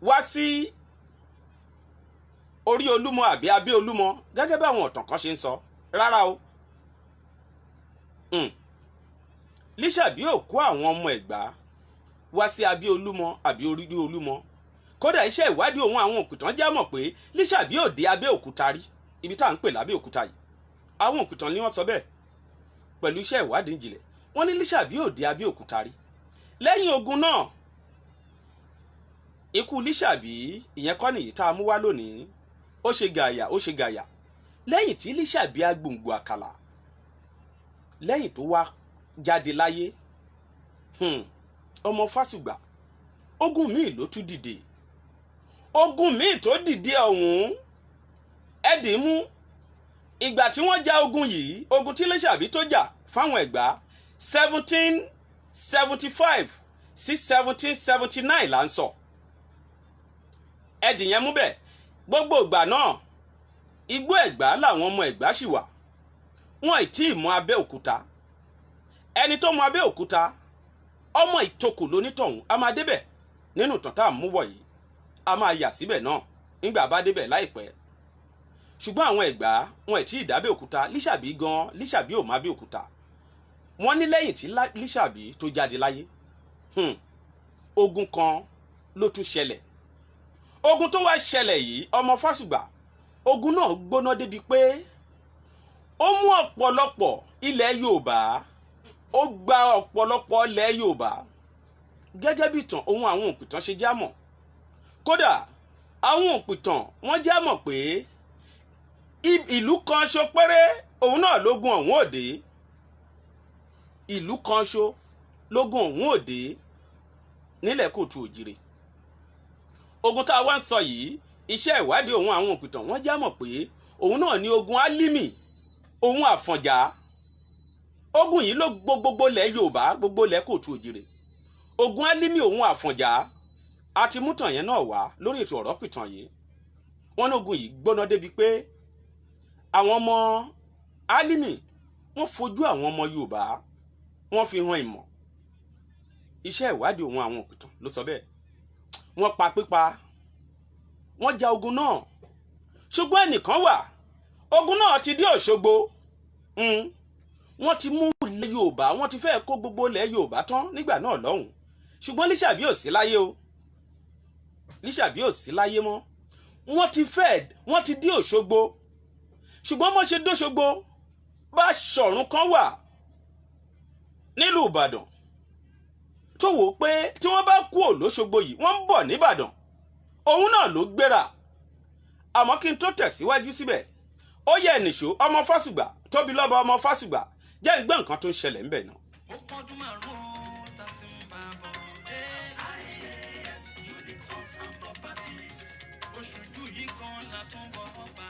wá sí orí Olúmọ àbí abẹ́ Olúmọ, gẹ́gẹ́ bí àwọn ọ̀tàn kan ṣe ń sọ. Rárá o. Lísàbí ò kó àwọn ọmọ Ẹ̀gbá wá sí abẹ́ Olúmọ àbí orí Olúmọ. Kódà, iṣẹ́ ìwádìí òun àwọn òpìtàn já mọ̀ pé Lísàbí ò dé Abẹ́òkúta rí, ibi tá à ń pè lábẹ́òkúta yìí. Àwọn òpìtàn ni wọ́n sọ bẹ́ẹ̀ pẹ̀lú iṣẹ́ ìwádìí ìjìnlẹ̀. Wọ́n ní Lísàbí ò dé Abẹ́òkúta rí. Lẹ́yìn ogun náà, ikú Lísàbí, ìyẹn kọ́ nìyí tá a mú wá lónìí. Ó ṣe gàyà, ó ṣe gàyà. Lẹ́yìn tí Lísàbí Agbòǹgbò Àkàlà, lẹ́yìn tó wá jáde láyé, ọmọ Fásùgbà, ogun míì ló tún dìde. Ogun míì tó dìde ọ̀hún, ẹ̀dì mú. Ìgbà tí wọ́n ja ogun yìí, ogun tí Lísàbí tó jà fáwọn Ẹ̀gbá, 1775 sí 1779 là ń sọ. Ẹ̀dì yẹn mú bẹ́ẹ̀. Gbogbo ìgbà náà, igbó Ẹ̀gbá làwọn ọmọ Ẹ̀gbá sì wà, wọn ì tí ì mọ Abẹ́òkúta. Ẹni tó mọ Abẹ́òkúta, ọmọ Ìtòkù lonítọ̀hún. A máa débẹ̀ nínú ìtàn tá à ń mú wọ̀ yìí, a máa yà síbẹ̀ náà nígbà bá débẹ̀ láìpẹ́. Ṣùgbọ́n àwọn Ẹ̀gbá, wọn ì tí ì dábẹ́òkúta. Lísàbí gan, Lísàbí ò mọ Abẹ́òkúta. Wọ́n ní lẹ́yìn tí Lísàbí tó jáde láyé, ogun kan ló tún ṣẹlẹ̀. Ogun tó wá ṣẹlẹ̀ yìí, ọmọ Fásùgbà, ogun náà gbóná débi pé ó mú ọ̀pọ̀lọpọ̀ ilẹ̀ Yorùbá, ó gba ọ̀pọ̀lọpọ̀ ilẹ̀ Yorùbá, gẹ́gẹ́ bí ìtàn ohun àwọn òpìtàn ṣe já mọ̀. Kódà, àwọn òpìtàn wọ́n já mọ̀ pé ìlú kan ṣo péré, òun náà lógun ọ̀hún òde. Ìlú kan ṣo lógun ọ̀hún òde nílẹ̀ kóòtù òjìrè. Ogun tá a wá ń sọ yìí, iṣẹ́ ìwádìí òun àwọn òpìtàn, wọ́n já mọ̀ pé òun náà ní ogun Álímì òun Àfọ̀njá. Ogun yìí ló gbogbo lẹ̀ Yorùbá, gbogbo lẹ̀ kóòtù òjìrè. Ogun Álímì òun Àfọ̀njá, àti mútàn yẹn náà wá lórí ètò ọ̀rọ̀ pìtàn yìí. Wọ́n ní ogun yìí gbóná débi pé àwọn ọmọ Álímì, wọ́n fojú àwọn ọmọ Yorùbá. Wọ́n fi hàn ìmọ̀ iṣẹ́ ìwádìí òun àwọn òpìtàn ló sọ bẹ́ẹ̀. Wọ́n pa pípa, wọ́n ja ogun náà, ṣùgbọ́n ẹnìkan wà. Ogun náà ti dé Òṣogbo. Wọ́n ti mú ilẹ̀ Yorùbá, wọ́n ti fẹ́ẹ́ kó gbogbo ilẹ̀ Yorùbá tán nígbà náà lọ́hùn. Ṣùgbọ́n Lísàbí ò sí láyé o, Lísàbí ò sí láyé mọ́. Wọ́n ti fẹ́ẹ́, wọ́n ti dé Òṣogbo, ṣùgbọ́n bó ṣe dóṣogbo, Báṣọ̀run kan wà nílùú Ìbàdàn tó wò ó pé tí wọ́n bá kú òlóṣogbo yìí, wọ́n ń bọ̀ nìbàdàn. Òun náà ló gbéra. Àmọ́ kí n tó tẹ̀síwájú síbẹ̀, ó yẹ nìṣó ọmọ Fásùgbà, tóbi lọ́ba ọmọ Fásùgbà, jẹ́ ń gbọ́ nǹkan tó ń ṣẹlẹ̀ ńbẹ̀ náà. Ó pọ́dún 5 tá a ti ń bá a bọ̀. AIAS Unique Homes and Properties, oṣù jù yìí kan la tún bọ̀ bá.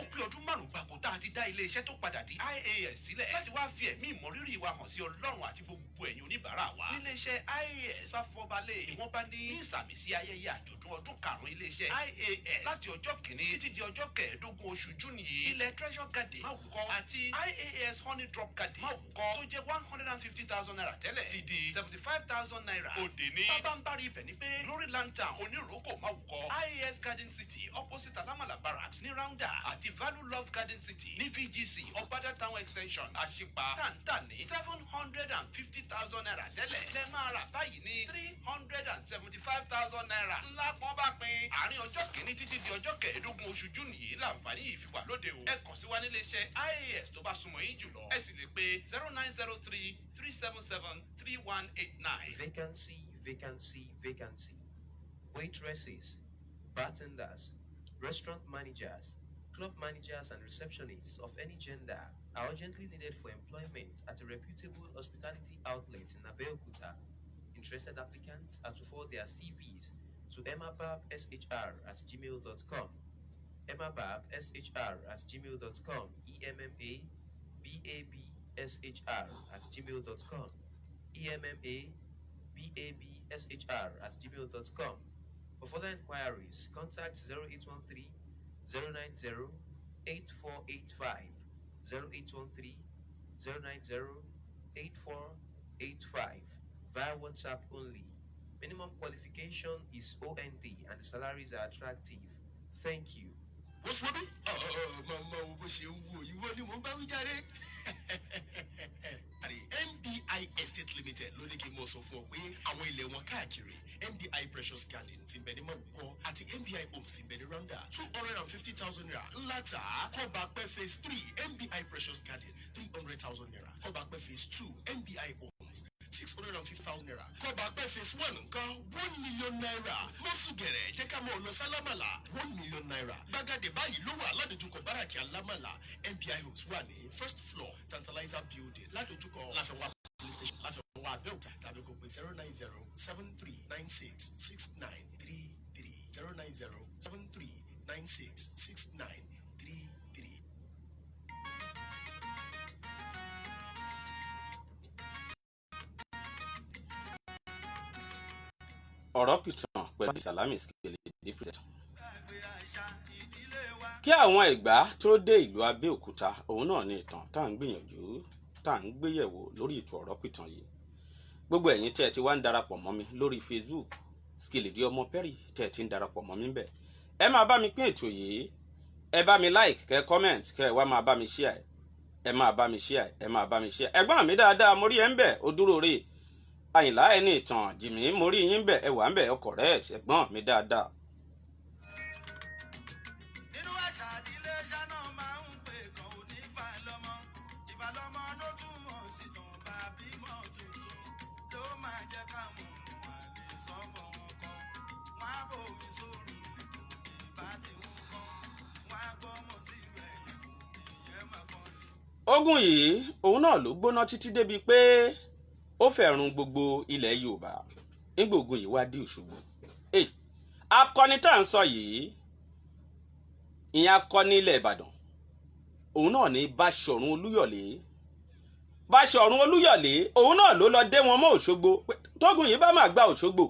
Ó pé ọdún 5 gbáko tá a ti dá iléeṣẹ́ tó padà di IAS sílẹ̀ láti wá fi ẹ̀mí ìmọ̀rírì wa hàn sí Ọlọ́run àti gbogbo ẹ̀yin oníbàárà wa. Níléeṣẹ́ IAS bá fọbalẹ̀ ni wọ́n bá ní ìsàmì sí ayẹyẹ àjọ̀dún ọdún 5 iléeṣẹ́ IAS láti ọjọ́ 1 títí di ọjọ́ 15 oṣù June yìí. Ilẹ̀ Treasure Garden Máwùkọ́ àti IAS Honey Drop Garden Máwùkọ́ tó jẹ́ ₦150,000 tẹ́lẹ̀ ti di ₦75,000. Òde ní bábánbárí ibẹ̀ ni pé Glory Land Town, Oníròkò, Máwùkọ́, IAS Garden City opposite Alamala Barracks ní Rounda àti Value Love Garden City ní VGC, Ọ̀bádà Town Extension, Àṣìpá, tàǹtà ní ₦750,000 tẹ́lẹ̀ lẹ́ máa rà báyìí ní ₦375,000. Ńlá kan bá pín àárín ọjọ́ 1 títí di ọjọ́ 15 oṣù June yìí láǹfààní yìí fi wà lóde o. Ẹ kàn sí wa nílé iṣẹ́ IAS tó bá súnmọ́ yín jùlọ. Ẹ sì lè pe 09033773189. Vacancy, vacancy, vacancy. Waitresses, bartenders, restaurant managers, club managers, and receptionists of any gender are urgently needed for employment at a reputable hospitality outlet in Abeokuta. Interested applicants are to forward their CVs to emmababshr@gmail.com, emmababshr@gmail.com, emmababshr@gmail.com, emmababshr@gmail.com. For further inquiries, contact 0813 090 8485, 0813 090 8485 via WhatsApp only. Minimum qualification is OND and the salaries are attractive. Thank you. Ó sọ bí màmá wo bó ṣe ń wo ìwọ ni mò ń bá wí jáde. MBI Estate Limited ló ní kí n mọ̀ sọ fún ọ pé àwọn ilẹ̀ wọn káàkiri, MBI Precious Garden ti bẹ̀ ní Mọ̀wúkọ́ àti MBI Homes ti bẹ̀ ní Rounda, ₦250,000 ńlá tà á. Kọ́bapẹ́ phase 3, MBI Precious Garden, ₦300,000. Kọ́bapẹ́ phase 2, MBI Homes, ₦650,000. Kọ́bapẹ́ phase 1 nǹkan, ₦1 million. Mọ́sùgẹ̀rẹ̀, jẹ́ ká mọ̀ ọ́ lọ sálámàlà, ₦1 million. Gbàgàdé báyìí ló wà ládojúkọ Báràkì Alámàlà. MBI Homes wà ní first floor, Tantalizer Building, ládojúkọ Láfẹnwá Police Station, Láfẹnwá, Abẹ́òkúta, tàbí kò pé 09073966933, 09073966933. Ọ̀rọ̀ kìtàn pẹ̀lú Salami Skele Dipset. Kí àwọn Ẹ̀gbá tó dé ìlú Abẹ́òkúta, òun náà ní ìtàn tá à ń gbìyànjú, tá à ń gbéyẹ̀wò lórí ètò Ọ̀rọ̀ Pìtàn yìí. Gbogbo ẹ̀yin tẹ́ ẹ ti wá ń darapọ̀ mọ́ mi lórí Facebook, Skele ọmọ Perry, tẹ́ ẹ ti ń darapọ̀ mọ́ mi bẹ̀, ẹ máa bá mi pín ètò yìí, ẹ bá mi like, kẹ́ comment, kẹ́ ẹ wá máa bá mi share, ẹ máa bá mi share, ẹ máa bá mi share. Ẹ̀gbọ́n mi dáadáa, mo rí ẹ ń bẹ̀, ó dúró rè. Àyìnlá ẹni ìtàn jìmí, mo rí yín bẹ̀, ẹ wà ń bẹ̀, ẹ correct, ẹ̀gbọ́n mi dáadáa. Nínú àṣà ìdílé ṣáná máa ń pè kan ò ní ìfàlọ́mọ. Ìfàlọ́mọ ló túmọ̀ sí tàn bá bímọ tuntun ló máa jẹ́ káwọn ọmọ àlè sọ́mọ wọn kan. Wọ́n á bòmí sóòrùn ìbá ti ń kán, wọ́n á gbọ́mọ síbẹ̀ ìyẹn máa kàn ní. Ogun yìí, òun náà ló gbóná títí débi pé ó fẹ́ run gbogbo ilẹ̀ Yorùbá. Nígbà ogun yìí wá dé Òṣogbo, eh, akọni tá à ń sọ yìí, ìyẹn akọni ilẹ̀ Ìbàdàn, òun náà ní Báṣọ̀run Olúyọ̀lé. Báṣọ̀run Olúyọ̀lé, òun náà ló lọ dé wọn mọ́ Òṣogbo pé tógun yìí bá máa gba Òṣogbo,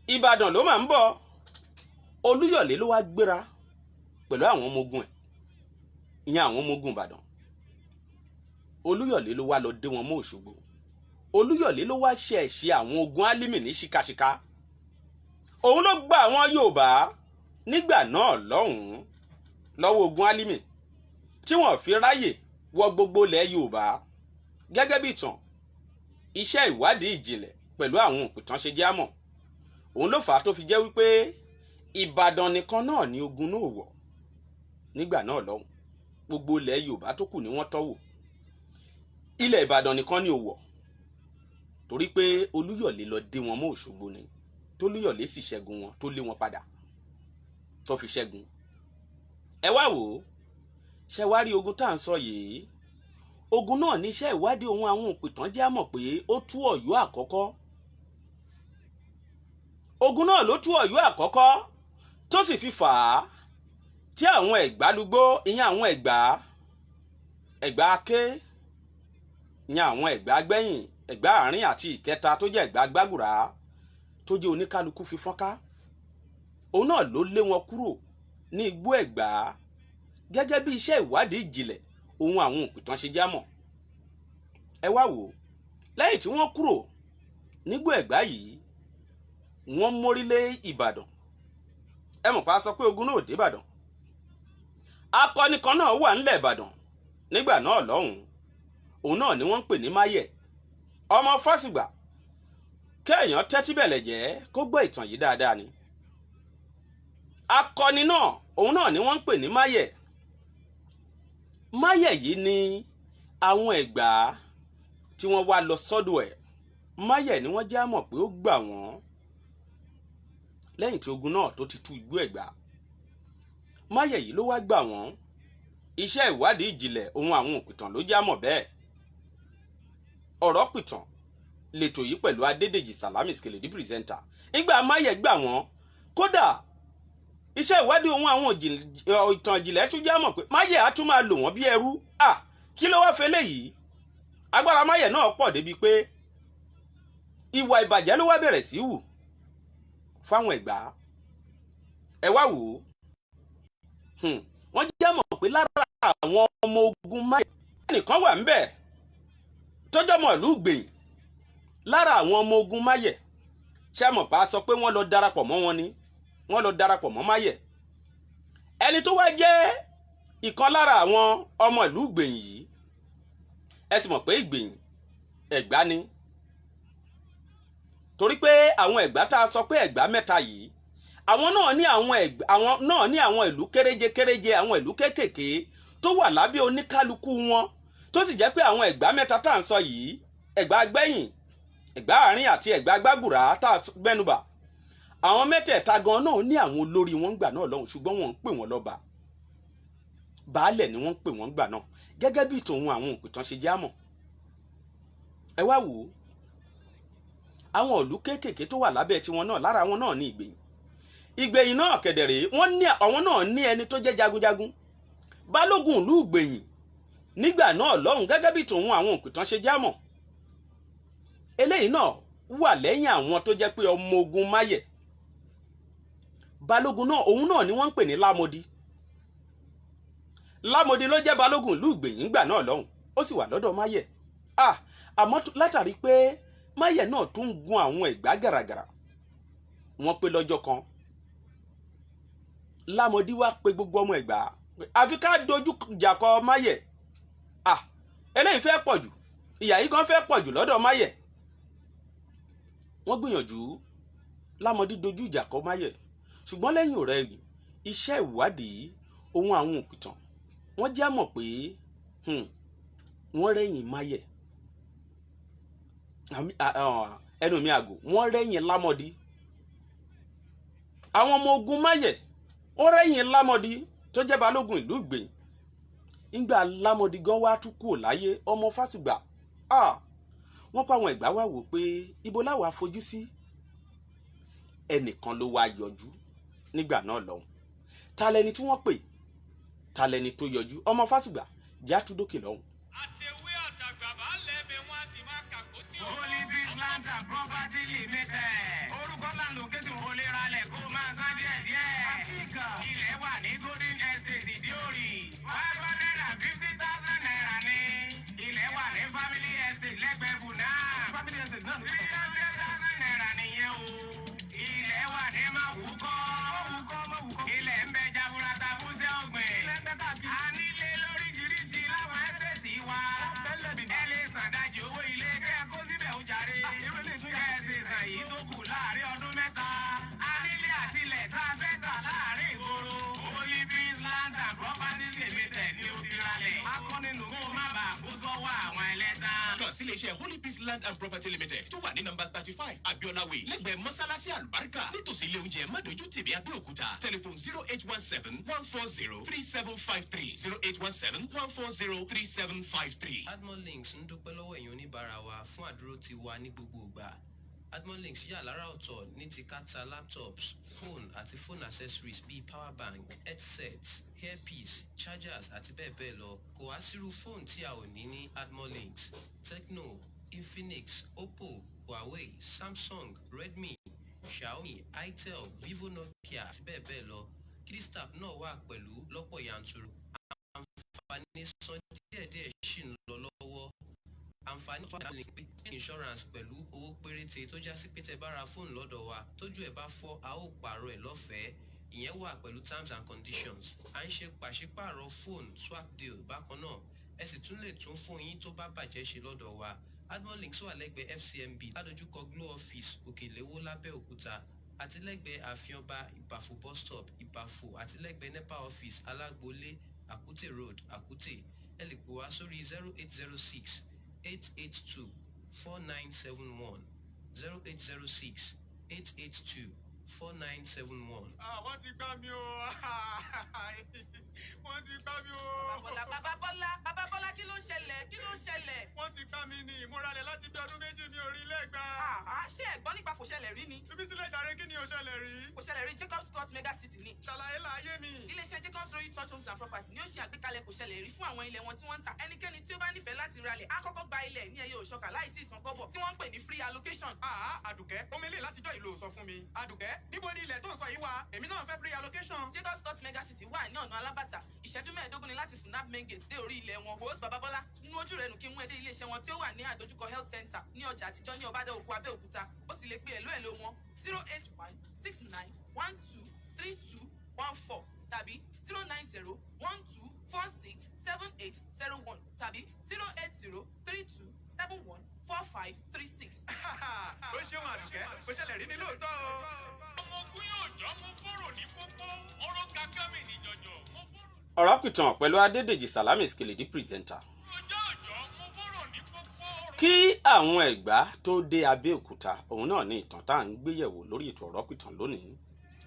Ìbàdàn ló máa ń bọ̀. Olúyọ̀lé ló wá gbéra pẹ̀lú àwọn ọmọ ogun ẹ̀, ìyẹn àwọn ọmọ ogun Ìbàdàn. Olúyọ̀lé ló wá lọ dé wọn mọ́ Òṣogbo. Olúyọ̀lé ló wá ṣe ẹ̀ṣẹ̀ àwọn ogun Álímì ní ṣìkàṣìkà. Òun ló gba àwọn Yorùbá nígbà náà lọ́hùn-ún lọ́wọ́ ogun Álímì, tí wọ́n fi ráyè wọ gbogbo ilẹ̀ Yorùbá. Gẹ́gẹ́ bí ìtàn, iṣẹ́ ìwádìí ìjìnlẹ̀ pẹ̀lú àwọn òpìtàn ṣe jẹ́ àmọ̀, òun ló fà á tó fi jẹ́ wípé Ìbàdàn nìkan náà ni ogun náà wọ̀ nígbà náà lọ́hùn. Gbogbo ilẹ̀ Yorùbá tó kù ni wọ́n tọ́wò, ilẹ̀ Ìbàdàn nìkan ni ò wọ̀, torí pé Olúyọ̀lé lọ dé wọn mọ́ Òṣogbo ni, tólúyọ̀lé sì ṣẹ́gun wọn, tó lé wọn padà, tó fi ṣẹ́gun. Ẹ wá wò ó, ṣe wá rí ogun tá à ń sọ yìí? Ogun náà níṣẹ́ ìwádìí ohun àwọn òpìtàn jẹ́ mọ̀ pé ó tú Ọ̀yọ́ àkọ́kọ́. Ogun náà ló tú Ọ̀yọ́ àkọ́kọ́, tó sì fi fà á tí àwọn Ẹ̀gbá lúgbó, ìyẹn àwọn Ẹ̀gbá, Ẹ̀gbá Aké, ìyẹn àwọn Ẹ̀gbá gbẹ̀yìn, Ẹ̀gbá àárín àti ìkẹta tó jẹ́ Ẹ̀gbá Gbàgùrà, tó jẹ́ oníkálukú fi fọ́nká. Òun náà ló lé wọn kúrò ní igbó Ẹ̀gbá, gẹ́gẹ́ bí iṣẹ́ ìwádìí ìjìnlẹ̀ ohun àwọn òpìtàn ṣe já mọ̀. Ẹ wá wò ó, lẹ́yìn tí wọ́n kúrò nígbó Ẹ̀gbá yìí, wọ́n mórí lé Ìbàdàn. Ẹ mọ̀ pa sọ pé ogun náà ò dé Ìbàdàn. Akọni kan náà wà ńlẹ̀ Ìbàdàn nígbà náà lọ́hùn-ún, òun náà ni wọ́n ń pè ní Máyẹ̀ ọmọ Fásùgbà. Kéèyàn tẹ́tí bẹ̀lẹ̀ jẹ́ kó gbọ́ ìtàn yìí dáadáa ni. Akọni náà, òun náà ni wọ́n ń pè ní Máyẹ̀. Máyẹ̀ yìí ni àwọn Ẹ̀gbá tí wọ́n wá lọ sọ́dọ̀ ẹ̀. Máyẹ̀ ni wọ́n já mọ̀ pé ó gbà wọ́n lẹ́yìn tí ogun náà tó ti tú igbó Ẹ̀gbá. Máyẹ̀ yìí ló wá gbà wọ́n. Iṣẹ́ ìwádìí ìjìnlẹ̀ ohun àwọn òpìtàn ló já mọ̀ bẹ́ẹ̀. Ọ̀rọ̀ pìtàn lètò yìí pẹ̀lú Adédèjì Salami Skeledi presenter. Ìgbà Máyẹ̀ gbà wọ́n, kódà iṣẹ́ ìwádìí ohun àwọn ìtàn ìjìnlẹ̀ tún já mọ̀ pé Máyẹ̀ á tún máa lò wọ́n bí ẹrú. À kí ló wá fẹ́ léyìí? Agbára Máyẹ̀ náà pọ̀ débi pé ìwà ìbàjẹ́ ló wá bẹ̀rẹ̀ sí wù fáwọn Ẹ̀gbá. Ẹ wá wò ó, wọ́n já mọ̀ pé lára àwọn ọmọ ogun Máyẹ̀, ẹnìkan wà ńbẹ̀ tọ́jọ́ mọ̀ ìlú Ìgbẹ̀yìn. Lára àwọn ọmọ ogun Máyẹ̀, ṣé mọ̀ pa sọ pé wọ́n lọ darapọ̀ mọ́ wọn ni, wọ́n lọ darapọ̀ mọ́ Máyẹ̀. Ẹni tó wá jẹ́ ìkan lára àwọn ọmọ ìlú Ìgbẹ̀yìn yìí, ẹ sì mọ̀ pé Ìgbẹ̀yìn Ẹ̀gbá ni, torí pé àwọn Ẹ̀gbá tá a sọ pé Ẹ̀gbá mẹ́ta yìí, àwọn náà ní àwọn Ẹ̀gbá, àwọn náà ní àwọn ìlú kéréje kéréje, àwọn ìlú kéékèèké tó wà lábẹ́ oníkálukú wọn, tó sì jẹ́ pé àwọn Ẹ̀gbá mẹ́ta tá à ń sọ yìí, Ẹ̀gbá gbẹ̀yìn, Ẹ̀gbá àárín àti Ẹ̀gbá Gbàgùrà tá a gbẹ́nubà, àwọn mẹ́tẹ̀ẹ̀ta gan náà ní àwọn olórí wọn gbà náà lọ́hùn, ṣùgbọ́n wọ́n ń pè wọ́n lọ́ba, baálẹ̀ ni wọ́n ń pè wọ́n gbà náà, gẹ́gẹ́ bí tòun àwọn òpìtàn ṣe já mọ̀. Ẹ wá wò ó, àwọn ìlú kéékèèké tó wà lábẹ́ tiwọn náà, lára wọn náà ní Ìgbẹ̀yìn. Ìgbẹ̀yìn náà kẹ̀dẹ̀rẹ̀, wọ́n ní àwọn náà ní ẹni tó jẹ́ jagunjagun, balógun ìlú Ìgbẹ̀yìn nígbà náà lọ́hùn, gẹ́gẹ́ bí tòun àwọn òpìtàn ṣe já mọ̀. Eléyìí náà wà lẹ́yìn àwọn tó jẹ́ pé ọmọ ogun Máyẹ̀. Balógun náà, òun náà ni wọ́n ń pè ní Lámọdí. Lámọdí ló jẹ́ balógun ìlú Ìgbẹ̀yìn nígbà náà lọ́hùn, ó sì wà lọ́dọ̀ Máyẹ̀. Àmọ́ látàrí pé Máyẹ̀ náà tún ń gun àwọn Ẹ̀gbá gàràgàrà, wọ́n pé lọ́jọ́ kan Lámọdí wá pé gbogbo ọmọ Ẹ̀gbá, àfi ká dojú ìjà kọ Máyẹ̀. Eléyìí fẹ́ pọ̀ jù, ìyà yìí gan fẹ́ pọ̀ jù lọ́dọ̀ Máyẹ̀. Wọ́n gbìyànjú, Lámọdí dojú ìjà kọ Máyẹ̀, ṣùgbọ́n lẹ́yìn ọ̀rẹ́ iṣẹ́ ìwádìí ohun àwọn òpìtàn, wọ́n já mọ̀ pé wọ́n rẹ́yìn Máyẹ̀, ẹnu mi àgò, wọ́n rẹ́yìn Lámọdí. Àwọn ọmọ ogun Máyẹ̀, wọ́n rẹ́yìn Lámọdí tó jẹ́ balógun ìlú Ìgbẹ̀yìn. Ńgbà Lámọdí gan wá tún kúrò láyé, ọmọ Fásùgbà, wọ́n pa àwọn Ẹ̀gbá wá wò pé ibo láwa fojú sí. Ẹnìkan ló wá yọjú nígbà náà lọ́hùn. Ta lẹni tí wọ́n pè? Ta lẹni tó yọjú? Ọmọ Fásùgbà já tún dókè lọ́hùn. Àtẹ̀wé àtàgbà bá lẹ́bi wọn a sì máa kàkó tí ó. Holy Peace Lands and Property Limited. Orúkọ land location, o lè ralẹ̀ kó máa san díẹ̀ díẹ̀. Ilẹ̀ wà ní Golden Estate, Ìdíòrì. ₦550,000 ní. Ilẹ̀ wà ní Family Estate lẹ́gbẹ̀ẹ́ Funab. Náà ló ₦300,000 nìyẹn o. Ilẹ̀ wà ní Mawukọ́. Ilẹ̀ ń bẹ jaburata fúnṣẹ́ ọ̀gbìn. A nílé lóríṣiríṣi láwọn estate wa. Ẹ lè san dájì owó ilé kẹ́ ẹ kó síbẹ̀ ó jàre. Kẹ́ ẹ sì san èyí tó kù láàrin ọdún 3. A nílé àtilẹ̀ tá a fẹ́ tà láàrin ìgboro. Holy Peace Lands and Properties Limited ní o ti ralẹ̀. Kó o má bàa kó sọ́wọ́ àwọn ẹlẹ́tàn. Kàn sí iléeṣẹ́ Holy Peace Land and Property Limited tó wà ní nọ́mbà 35 Abiola Way, lẹ́gbẹ̀ẹ́ mọ́sálásí Àlùbáríkà, nítòsí ilé oúnjẹ Mádójú Tìbí, Abẹ́òkúta. Telephone 08171403753, 08171403753. Admon Links ń dúpẹ́ lọ́wọ́ ẹ̀yin oníbàárà wa fún àdúró ti wa ní gbogbo ìgbà. Admon Links yà lára ọ̀tọ̀ ní ti ká ta laptops, phone àti phone accessories bíi power bank, headsets, earpiece, chargers àti bẹ́ẹ̀ bẹ́ẹ̀ lọ. Kò wá sírú phone tí a ò ní ní Admon Links: Tecno, Infinix, Oppo, Huawei, Samsung, Redmi, Xiaomi, Itel, Vivo, Nokia àti bẹ́ẹ̀ bẹ́ẹ̀ lọ. Kidistap náà wà pẹ̀lú lọ́pọ̀ yanturu. Àǹfààní san díẹ̀díẹ̀ ṣì ń lọ lọ́wọ́. Àǹfààní tó wà ní pé insurance pẹ̀lú owó péréte tó já sí pé tẹ́ bá ra fóònù lọ́dọ̀ wa, tójú ẹ̀ bá fọ́, a ó pààrọ̀ ẹ̀ lọ́fẹ̀ẹ́. Ìyẹn wà pẹ̀lú terms and conditions. À ń ṣe pàṣípààrọ̀ fóònù, swap deal bákan náà. Ẹ sì tún lè tún fóònù yín tó bá bàjẹ́ ṣe lọ́dọ̀ wa. Admon Links wà lẹ́gbẹ̀ẹ́ FCMB, ládojúkọ Glo Office, Òkèléwó, lábẹ́òkúta, àti lẹ́gbẹ̀ẹ́ ààfin ọba, Ìbàfò bus stop, Ìbàfò, àti lẹ́gbẹ̀ẹ́ NEPA office, Alágbolé, Àkútè Road, Àkútè. Ẹ lè pè wá sórí 08068824971, 08068824971. Wọ́n ti gbá mi o, wọ́n ti gbá mi o. Bọ́lá, bàbá Bọ́lá, bàbá Bọ́lá, kí ló ṣẹlẹ̀? Kí ló ṣẹlẹ̀? Wọ́n ti gbá mi ní ìmúralẹ̀ láti bí ọdún 2, mi ò rí ilé gbà. Ah, ṣé ẹ̀gbọ́n nípa kò ṣẹlẹ̀ rí ni? Bíbí sílẹ̀ jàre, kí ni ò ṣẹlẹ̀ rí? Kò ṣẹlẹ̀ rí Jacobs Court Mega City ni. Ṣàlàyé láàyè mi. Iléeṣẹ́ Jacobs Royal Touch Homes and Property ni ó ṣe àgbékalẹ̀ kò ṣẹlẹ̀ rí fún àwọn ilẹ̀ wọn tí wọ́n ń ta. Ẹnikẹ́ni tí ó bá nífẹ̀ẹ́ láti ralẹ̀ á kọ́kọ́ gba ilẹ̀ ní ẹyẹ òṣọ́kà láì tí ì san kọ́bọ̀, tí wọ́n ń pè ní free allocation. Àá, Àdùkẹ́, omi lè látijọ́ ìlú sọ fún mi. Àdùkẹ́, níbo ni ilẹ̀ tó ń sọ yìí wà? Èmi náà fẹ́ free allocation. Jacobs Court Mega City wà ní ọ̀nà Alábàtà. Ìṣẹ́jú 15 ni láti Funab Main Gate dé orí ilẹ̀ wọn. Wòós, bàbá Bọ́lá, nínú ojú rẹ̀ nù kí n mú ẹ dé iléeṣẹ́ wọn tí ó wà ní àdójúkọ health center ní ọjà àtijọ́ ní Ọbádà Òkú, Abẹ́òkúta. Ó sì lè pe ẹ̀lú ẹ̀lú wọn 08169123214 tàbí 09012467801 tàbí 08032714536. Ó ṣeun Àdùkẹ́, ó ṣẹlẹ̀ rí mi lóòótọ́ o. Ọmọ ogun yóò jọ́ mú fọ́rọ̀ ní pópó ọ̀rọ̀ kankan mi ní jọjọ mo fọ́rọ̀. Ọ̀rọ̀ pìtàn pẹ̀lú Adédèjì Salami Skeledi presenter. Ọjọ́ ọjọ́ mo fọ́rọ̀ ní pópó ọ̀rọ̀. Kí àwọn Ẹ̀gbá tó dé Abẹ́òkúta, òun náà ní ìtàn tá à ń gbéyẹ̀wò lórí ètò ọ̀rọ̀ pìtàn lónìí.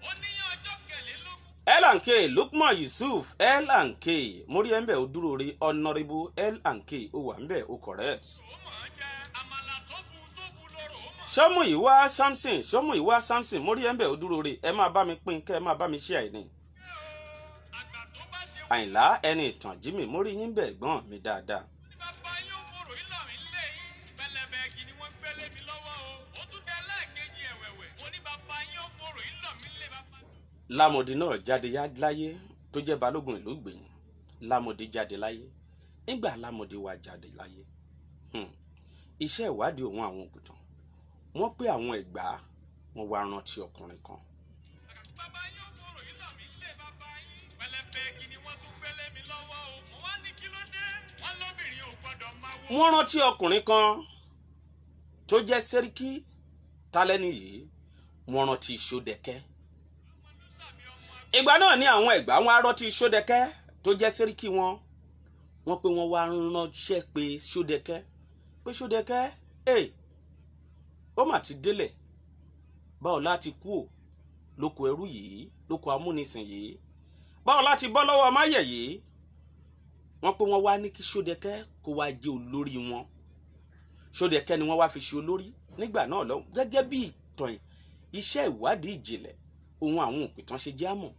Ó ní ọjọ́ kẹlélógún. L&K Lukman Yusuf L&K, mórí ẹ̀ ń bẹ̀, ó dúró rí. Honourable L&K, ó wà ń bẹ̀, ó correct. Ó mọ̀ ọ́n jẹ́ àmàlà tó bu tó bu lọ́rọ̀ ó mọ̀. Sọmúyìwá Samson, Sọmúyìwá Samson, mórí ẹ̀ ń bẹ̀, ó dúró rí. Ẹ máa bá mi pín kẹ́ ẹ máa bá mi ṣe àìní. Àgbà tó bá ṣe Àyìnlá ẹni ìtàn Jimmy, mórí yín bẹ̀ gbọ́n mi dáadáa. Ní bàbá yóò fòrò ìlà mi lé yín pẹlẹbẹ kì ni wọ́n gbélé mi lọ́wọ́ o. Ó tún tẹ lẹ́ẹ̀kejì ẹ̀wẹ̀wẹ̀, mo ní bàbá yóò fòrò ìlà mi lé bàbá. Lámọdé náà jáde láyé, tó jẹ́ balógun ìlú Ìgbìyìn. Lámọdé jáde láyé. Nígbà Lámọdé wá jáde láyé, iṣẹ́ ìwádìí òun àwọn òkùtàn wọ́n pé àwọn Ẹ̀gbá wọn wá rántí ọkùnrin kan. Bàbá yóò fòrò ìlà mi lé bàbá yín pẹlẹbẹ kì ni wọ́n tún gbélé mi lọ́wọ́ o. Mo wá ní kí ló dé? Wọ́n lóbìnrin ò gbọ́dọ̀ máa wo. Wọ́n rántí ọkùnrin kan tó jẹ́ sẹ́ríkì tálẹ́ni yìí. Wọ́n rántí Ṣódẹkẹ́. Ìgbà náà ni àwọn Ẹ̀gbá wọn á rántí Ṣódẹkẹ́ tó jẹ́ sẹ́ríkì wọn. Wọ́n pé wọ́n wá ránṣẹ́ pé Ṣódẹkẹ́, pé Ṣódẹkẹ́ ẹ̀ ó mà ti délẹ̀. Báwo láti kú ò lóko ẹrú yìí, lóko amúnisìn yìí? Báwo láti bọ́ lọ́wọ́ máyẹ̀ yìí? Wọ́n pé wọ́n wá ní kí Ṣódẹkẹ́ kó wá jẹ́ olórí wọn. Ṣódẹkẹ́ ni wọ́n wá fi ṣe olórí nígbà náà lọ, gẹ́gẹ́ bí ìtàn iṣẹ́ ìwádìí ìjìnlẹ̀ ohun àwọn òpìtàn ṣe jẹ́ àmọ̀.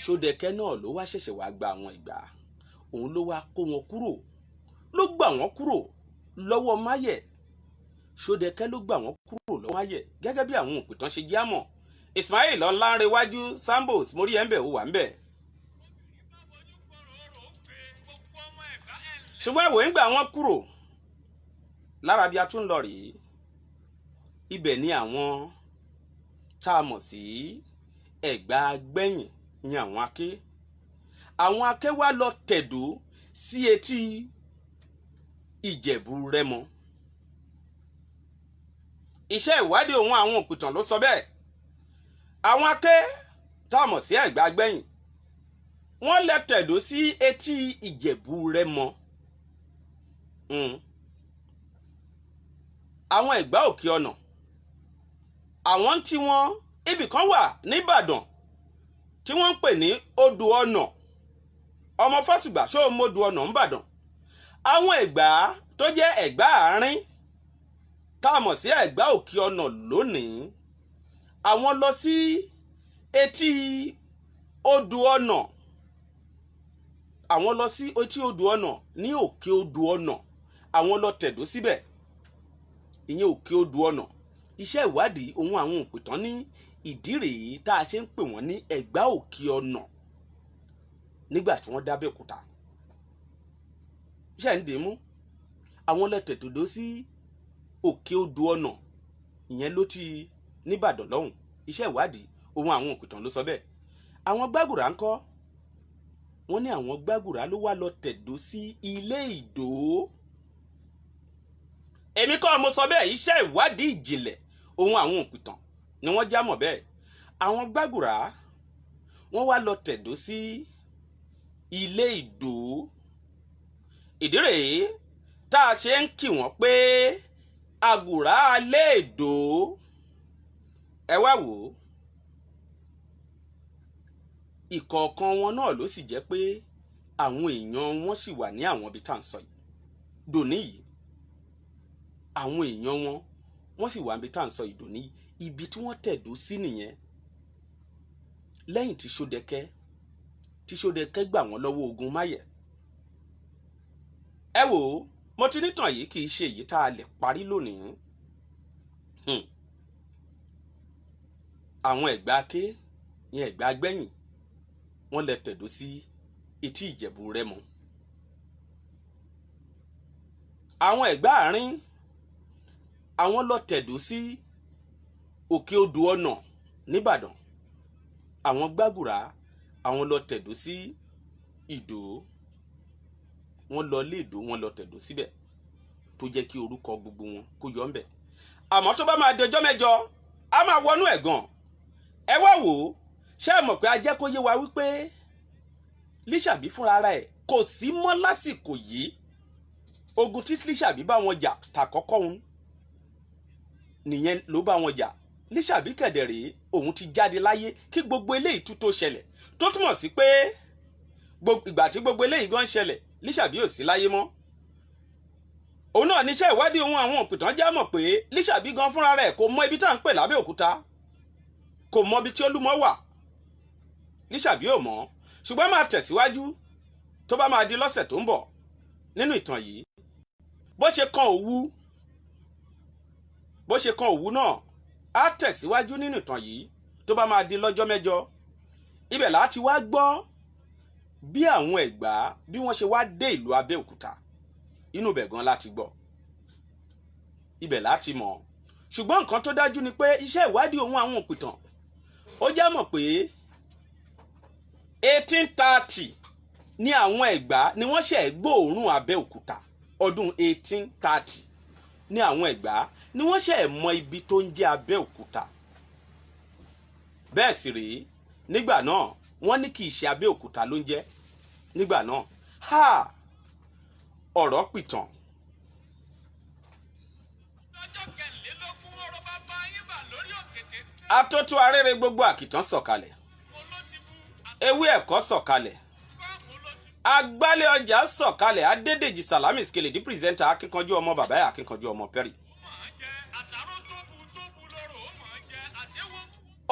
Ṣódẹkẹ́ náà ló wá ṣẹ̀ṣẹ̀ wá gba àwọn ìgbà, òun ló wá kó wọn kúrò, ló gbà wọ́n kúrò lọ́wọ́ máyẹ̀. Ṣódẹkẹ́ ló gbà wọ́n kúrò lọ́wọ́ máyẹ̀, gẹ́gẹ́ bí àwọn òpìtàn ṣe jẹ́ àmọ̀. Ismail Ọlánrewájú Sambos, mórí ẹ̀ ń bẹ̀, ó wà ń bẹ̀. Ṣùgbọ́n ìwòye ń gbà wọ́n kúrò. Lára bí a tún lọ rèé, ibẹ̀ ni àwọn tá a mọ̀ sí Ẹ̀gbá Gbẹ̀yìn ní àwọn Aké. Àwọn Aké wá lọ tẹ̀dó sí etí Ìjẹ̀bú Rẹ́mọ. Iṣẹ́ ìwádìí òun àwọn òpìtàn ló sọ bẹ́ẹ̀. Àwọn Aké tá a mọ̀ sí Ẹ̀gbá Gbẹ̀yìn, wọ́n lọ tẹ̀dó sí etí Ìjẹ̀bú Rẹ́mọ. Àwọn Ẹ̀gbá Òkè Ọ̀nà, àwọn tí wọ́n ibì kan wà nìbàdàn tí wọ́n ń pè ní Odò Ọ̀nà. Ọmọ Fásùgbà, ṣó o mọdò Ọ̀nà ńbàdàn? Àwọn Ẹ̀gbá tó jẹ́ Ẹ̀gbá àárín, tá a mọ̀ sí Ẹ̀gbá Òkè Ọ̀nà lónìí, àwọn lọ sí etí Odò Ọ̀nà. Àwọn lọ sí etí Odò Ọ̀nà ní Òkè Odò Ọ̀nà, àwọn lọ tẹ̀dó síbẹ̀, ìyẹn Òkè Odò Ọ̀nà. Iṣẹ́ ìwádìí ohun àwọn òpìtàn ní ìdí rèé tá a ṣe ń pè wọ́n ní Ẹ̀gbá Òkè Ọ̀nà nígbà tí wọ́n dábẹ́òkúta. Iṣẹ́ ń dè mú àwọn lọ tẹ̀dó sí Òkè Odò Ọ̀nà, ìyẹn ló ti nìbàdàn lọ́hùn. Iṣẹ́ ìwádìí ohun àwọn òpìtàn ló sọ bẹ́ẹ̀. Àwọn Gbàgùrà ńkọ́? Wọ́n ní àwọn Gbàgùrà ló wá lọ tẹ̀dó sí Ilé Ìdó. Èmi kọ́ mo sọ bẹ́ẹ̀, iṣẹ́ ìwádìí ìjìnlẹ̀ ohun àwọn òpìtàn ni wọ́n já mọ̀ bẹ́ẹ̀. Àwọn Gbàgùrà, wọ́n wá lọ tẹ̀dó sí Ilé Ìdó. Ìdí rèé tá a ṣe ń kì wọ́n pé àgùrá alẹ́ Ìdó. Ẹ wá wò ó, ìkọ̀ọ̀kan wọn náà ló sì jẹ́ pé àwọn èèyàn wọn sì wà ní àwọn ibi tá à ń sọ yìí dòní yìí. Àwọn èèyàn wọn, wọ́n sì wà níbi tá à ń sọ yìí dòní yìí. Ibi tí wọ́n tẹ̀dó sí nìyẹn lẹ́yìn tí Ṣódẹkẹ́ gbà wọ́n lọ́wọ́ ogun máyẹ̀. Ẹ wò ó, mo ti nítàn yìí kì í ṣe èyí tá a lè parí lónìí. Àwọn Ẹ̀gbá Ké ní Ẹ̀gbá Gbẹ̀yìn, wọ́n lè tẹ̀dó sí etí Ìjẹ̀bú Rẹ́mọ. Àwọn Ẹ̀gbá àárín, àwọn lọ tẹ̀dó sí Òkè Odò Ọ̀nà nìbàdàn. Àwọn Gbàgùrà, àwọn lọ tẹ̀dó sí Ìdó. Wọ́n lọ lé Ìdó, wọ́n lọ tẹ̀dó síbẹ̀, tó jẹ́ kí orúkọ gbogbo wọn kó yọ ńbẹ̀. Àmọ́ tó bá máa dọjọ́ mẹ́jọ, a máa wọnú ẹ̀ gan. Ẹ wá wò ó, ṣé ẹ mọ̀ pé a jẹ́ kó yé wa wípé Lísàbí fúnra ara ẹ̀ kò sí mọ́ lásìkò yìí? Ogun tí Lísàbí bá wọn jà tàkọ́kọ́ òun nìyẹn ló bá wọn jà. Lísàbí kẹ̀dẹ̀ rèé, òun ti jáde láyé kí gbogbo eléyìí tún tó ṣẹlẹ̀, tó túmọ̀ sí pé ìgbà tí gbogbo eléyìí gan ṣẹlẹ̀, Lísàbí ò sí láyé mọ́. Òun náà níṣẹ́ ìwádìí ohun àwọn òpìtàn já mọ̀ pé Lísàbí gan fúnra rẹ̀ kò mọ ibi tá à ń pè lábẹ́òkúta, kò mọ ibi tí Olúmọ wà. Lísàbí ò mọ̀, ṣùgbọ́n máa tẹ̀síwájú tó bá máa di lọ́sẹ̀ tó ń bọ̀ nínú ìtàn yìí. Bó ṣe kan Òwu náà, á tẹ̀síwájú nínú ìtàn yìí tó bá máa di lọ́jọ́ mẹ́jọ. Ibẹ̀ láti wá gbọ́ bí àwọn Ẹ̀gbá bí wọ́n ṣe wá dé ìlú Abẹ́òkúta. Inú ibẹ̀ gan láti gbọ́, ibẹ̀ láti mọ̀. Ṣùgbọ́n nǹkan tó dájú ni pé iṣẹ́ ìwádìí ohun àwọn òpìtàn ó já mọ̀ pé 1830 ní àwọn Ẹ̀gbá ni wọ́n ṣe gbóòórùn Abẹ́òkúta. Ọdún 1830 ní àwọn Ẹ̀gbá ni wọ́n ṣe mọ ibi tó ń jẹ́ Abẹ́òkúta. Bẹ́ẹ̀ sì rèé, nígbà náà wọ́n ní kì í ṣe Abẹ́òkúta ló ń jẹ́ nígbà náà. Ha, ọ̀rọ̀ pìtàn. Lọ́jọ́ kẹrìnlélógún ọ̀rọ̀ bàbá yín bà lórí òkè téńté. Atótó arére, gbogbo àkìtàn sọ̀kalẹ̀. Mo ló ti bu. Ewé ẹ̀kọ́ sọ̀kalẹ̀. Àsùnfàmù ló ti Agbálẹ̀ ọjà sọ̀kalẹ̀. Adédèjì Salami Skeledi, presenter, akíkanjú ọmọ bàbá ẹ̀, akíkanjú ọmọ Perry. mọ̀ ọ́n jẹ àṣàrò tó bu tó bu lọ́rọ̀ ó mọ̀ ọ́n jẹ àṣewò.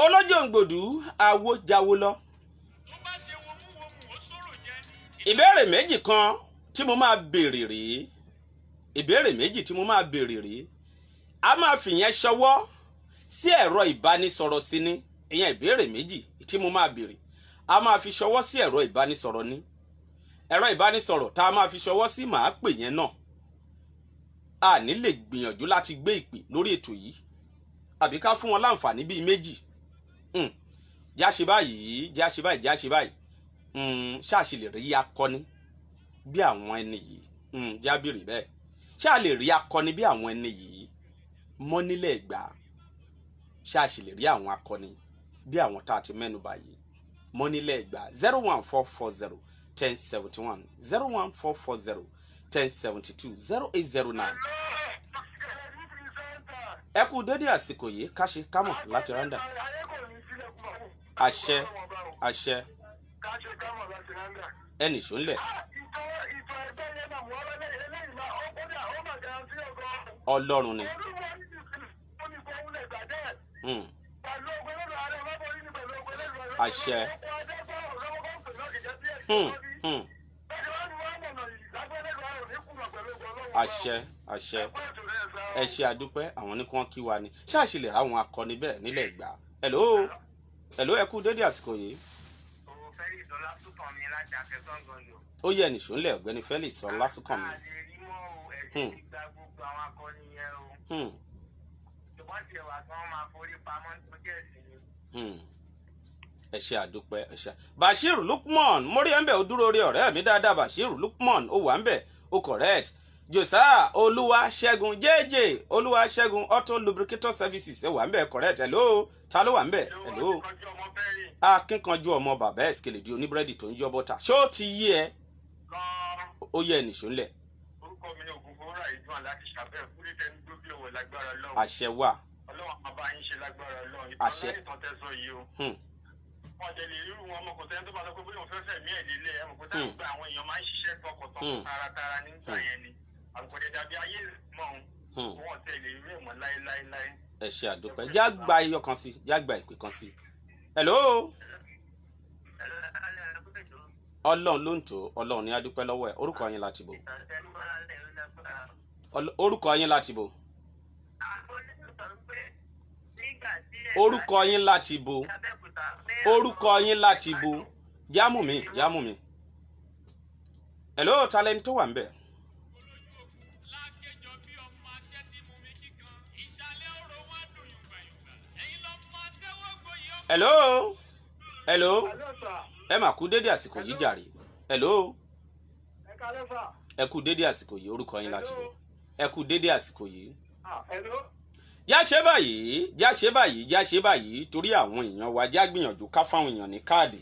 Olójòǹgbòdú awo jáwó lọ. Tó bá ṣe womúwomù ó sọ̀rọ̀ jẹ. Ìbéèrè méjì kan tí mo máa béèrè rèé. Ìbéèrè méjì tí mo máa béèrè rèé, a máa fìyẹn ṣọwọ́ sí ẹ̀rọ ìbánisọ̀rọ̀ sí ni. Ìyẹn ìbéèrè méjì tí mo máa béèrè, a máa fi ṣọwọ́ sí ẹ̀rọ ìbánisọ̀rọ̀ ní ẹ̀rọ ìbánisọ̀rọ̀ tá a máa fi ṣọwọ́ sí, màá pè yẹn náà. A ní lè gbìyànjú láti gbé ìpè lórí ètò yìí, àbí ká fún wọn láǹfààní bíi méjì. Já ṣe báyìí, já ṣe báyìí, já ṣe báyìí. Ṣáà ṣe lè rí akọni bí àwọn ẹni yìí? Já bèrè bẹ́ẹ̀, ṣáà lè rí akọni bí àwọn ẹni yìí mọ́ nílẹ̀ Ẹ̀gbá? Ṣáà ṣe lè rí àwọn akọni bí àwọn tá a ti mẹ́nu bà yìí mọ́ nílẹ̀ Ẹ̀gbá? 01440 1071, 01440 1072, 0809. Ẹ kú dédé àsìkò yìí, káṣe kámọ̀ láti randa. Àṣẹ, àṣẹ. Ẹnì sùnlẹ̀. Ọlọ́run ni. Àṣẹ. Àṣẹ, àṣẹ. Ẹ ṣe, àdúpẹ́. Àwọn ní kí wọ́n kí wa ni, ṣáàṣì lè ráwọn akọni bẹ́ẹ̀ nílẹ̀ Ẹ̀gbá? Hello, hello, ẹ kú dédé àsìkò yìí. Ó yẹ nìṣó ńlẹ̀, ọ̀gbẹ́ni Felix Ọlásùnkànmí. Ẹ ṣe, àdúpẹ́, ẹ ṣe. Bashir Lukman mórí ẹ̀ ń bẹ̀, ó dúró rí ọ̀rẹ́ mi dáadáa. Bashir Lukman, ó wà ń bẹ̀, ó correct. Josiah Olúwa Ṣẹ́gun, JJ Olúwa Ṣẹ́gun Auto Lubricator Services, ẹ wà ń bẹ̀, correct. Hello, ta ló wà ń bẹ̀? Hello, akínkanjú ọmọ bàbá ẹ̀sìkèlè di oníbúrẹ́dì tó ń yọ bọ́tà, ṣó ti yí ẹ? Ó yẹ nìṣó ńlẹ̀. Orúkọ mi ni Ògúnfowórà Ìdúnà láti ṣàbẹ̀ kúrò tẹnu gbóbi ọwọ́ lágbára Ọlọ́run. Àṣẹ wà. Ọlọ́run àbá yín ṣe lágbára Ọlọ́run. Àṣẹ. Ìtàn láì tán tẹ́sọ yìí o. Wọ́n jẹ lè rírun wọn, ọmọ kò sẹ́ni tó bá sọ pé bóyá òun fẹ́ fẹ̀mí ẹ̀ lélẹ̀, ẹ̀ mọ̀ kó sẹ́ni gba àwọn èèyàn máa ń ṣiṣẹ́ tọkàntọkàn, taratara nígbà yẹn ni àgùkò dẹ̀dẹ̀ àbí ayé mọ̀ òun. Wọ́n tẹ̀ lè rí ẹ̀ mọ́ láéláéláé. Ẹ ṣe, àdúpẹ́. Já gba iyọ̀ kan sí, já gba ìpè kan sí. Hello, Ọlọ́run ló ń tó, Ọlọ́run ní, adúpẹ́ lọ́wọ́ ẹ̀. Orúkọ yín láti bò? Orúkọ yín láti bò? Orúkọ yín láti bò? Orúkọ yín láti bò? Jámù mi, jámù mi. Hello, ta lẹni tó wà ń bẹ̀? Lákẹjọ bí ọmọ aṣẹ́ tí mú mi kíkan ìsàlẹ̀ ọ̀rọ̀ wọn dùn yùngbàyùngbà, ẹ̀yin lọ́mọ tẹ́wọ́ gboyè ọmọ. Hello, hello, ẹ mà kú dédé àsìkò yìí jàre. Hello, ẹ kú dédé àsìkò yìí. Orúkọ yín láti bò? Ẹ kú dédé àsìkò yìí. Já ṣe báyìí, já ṣe báyìí, já ṣe báyìí, torí àwọn èèyàn wa, já gbìyànjú ká fáwọn èèyàn ní káàdì.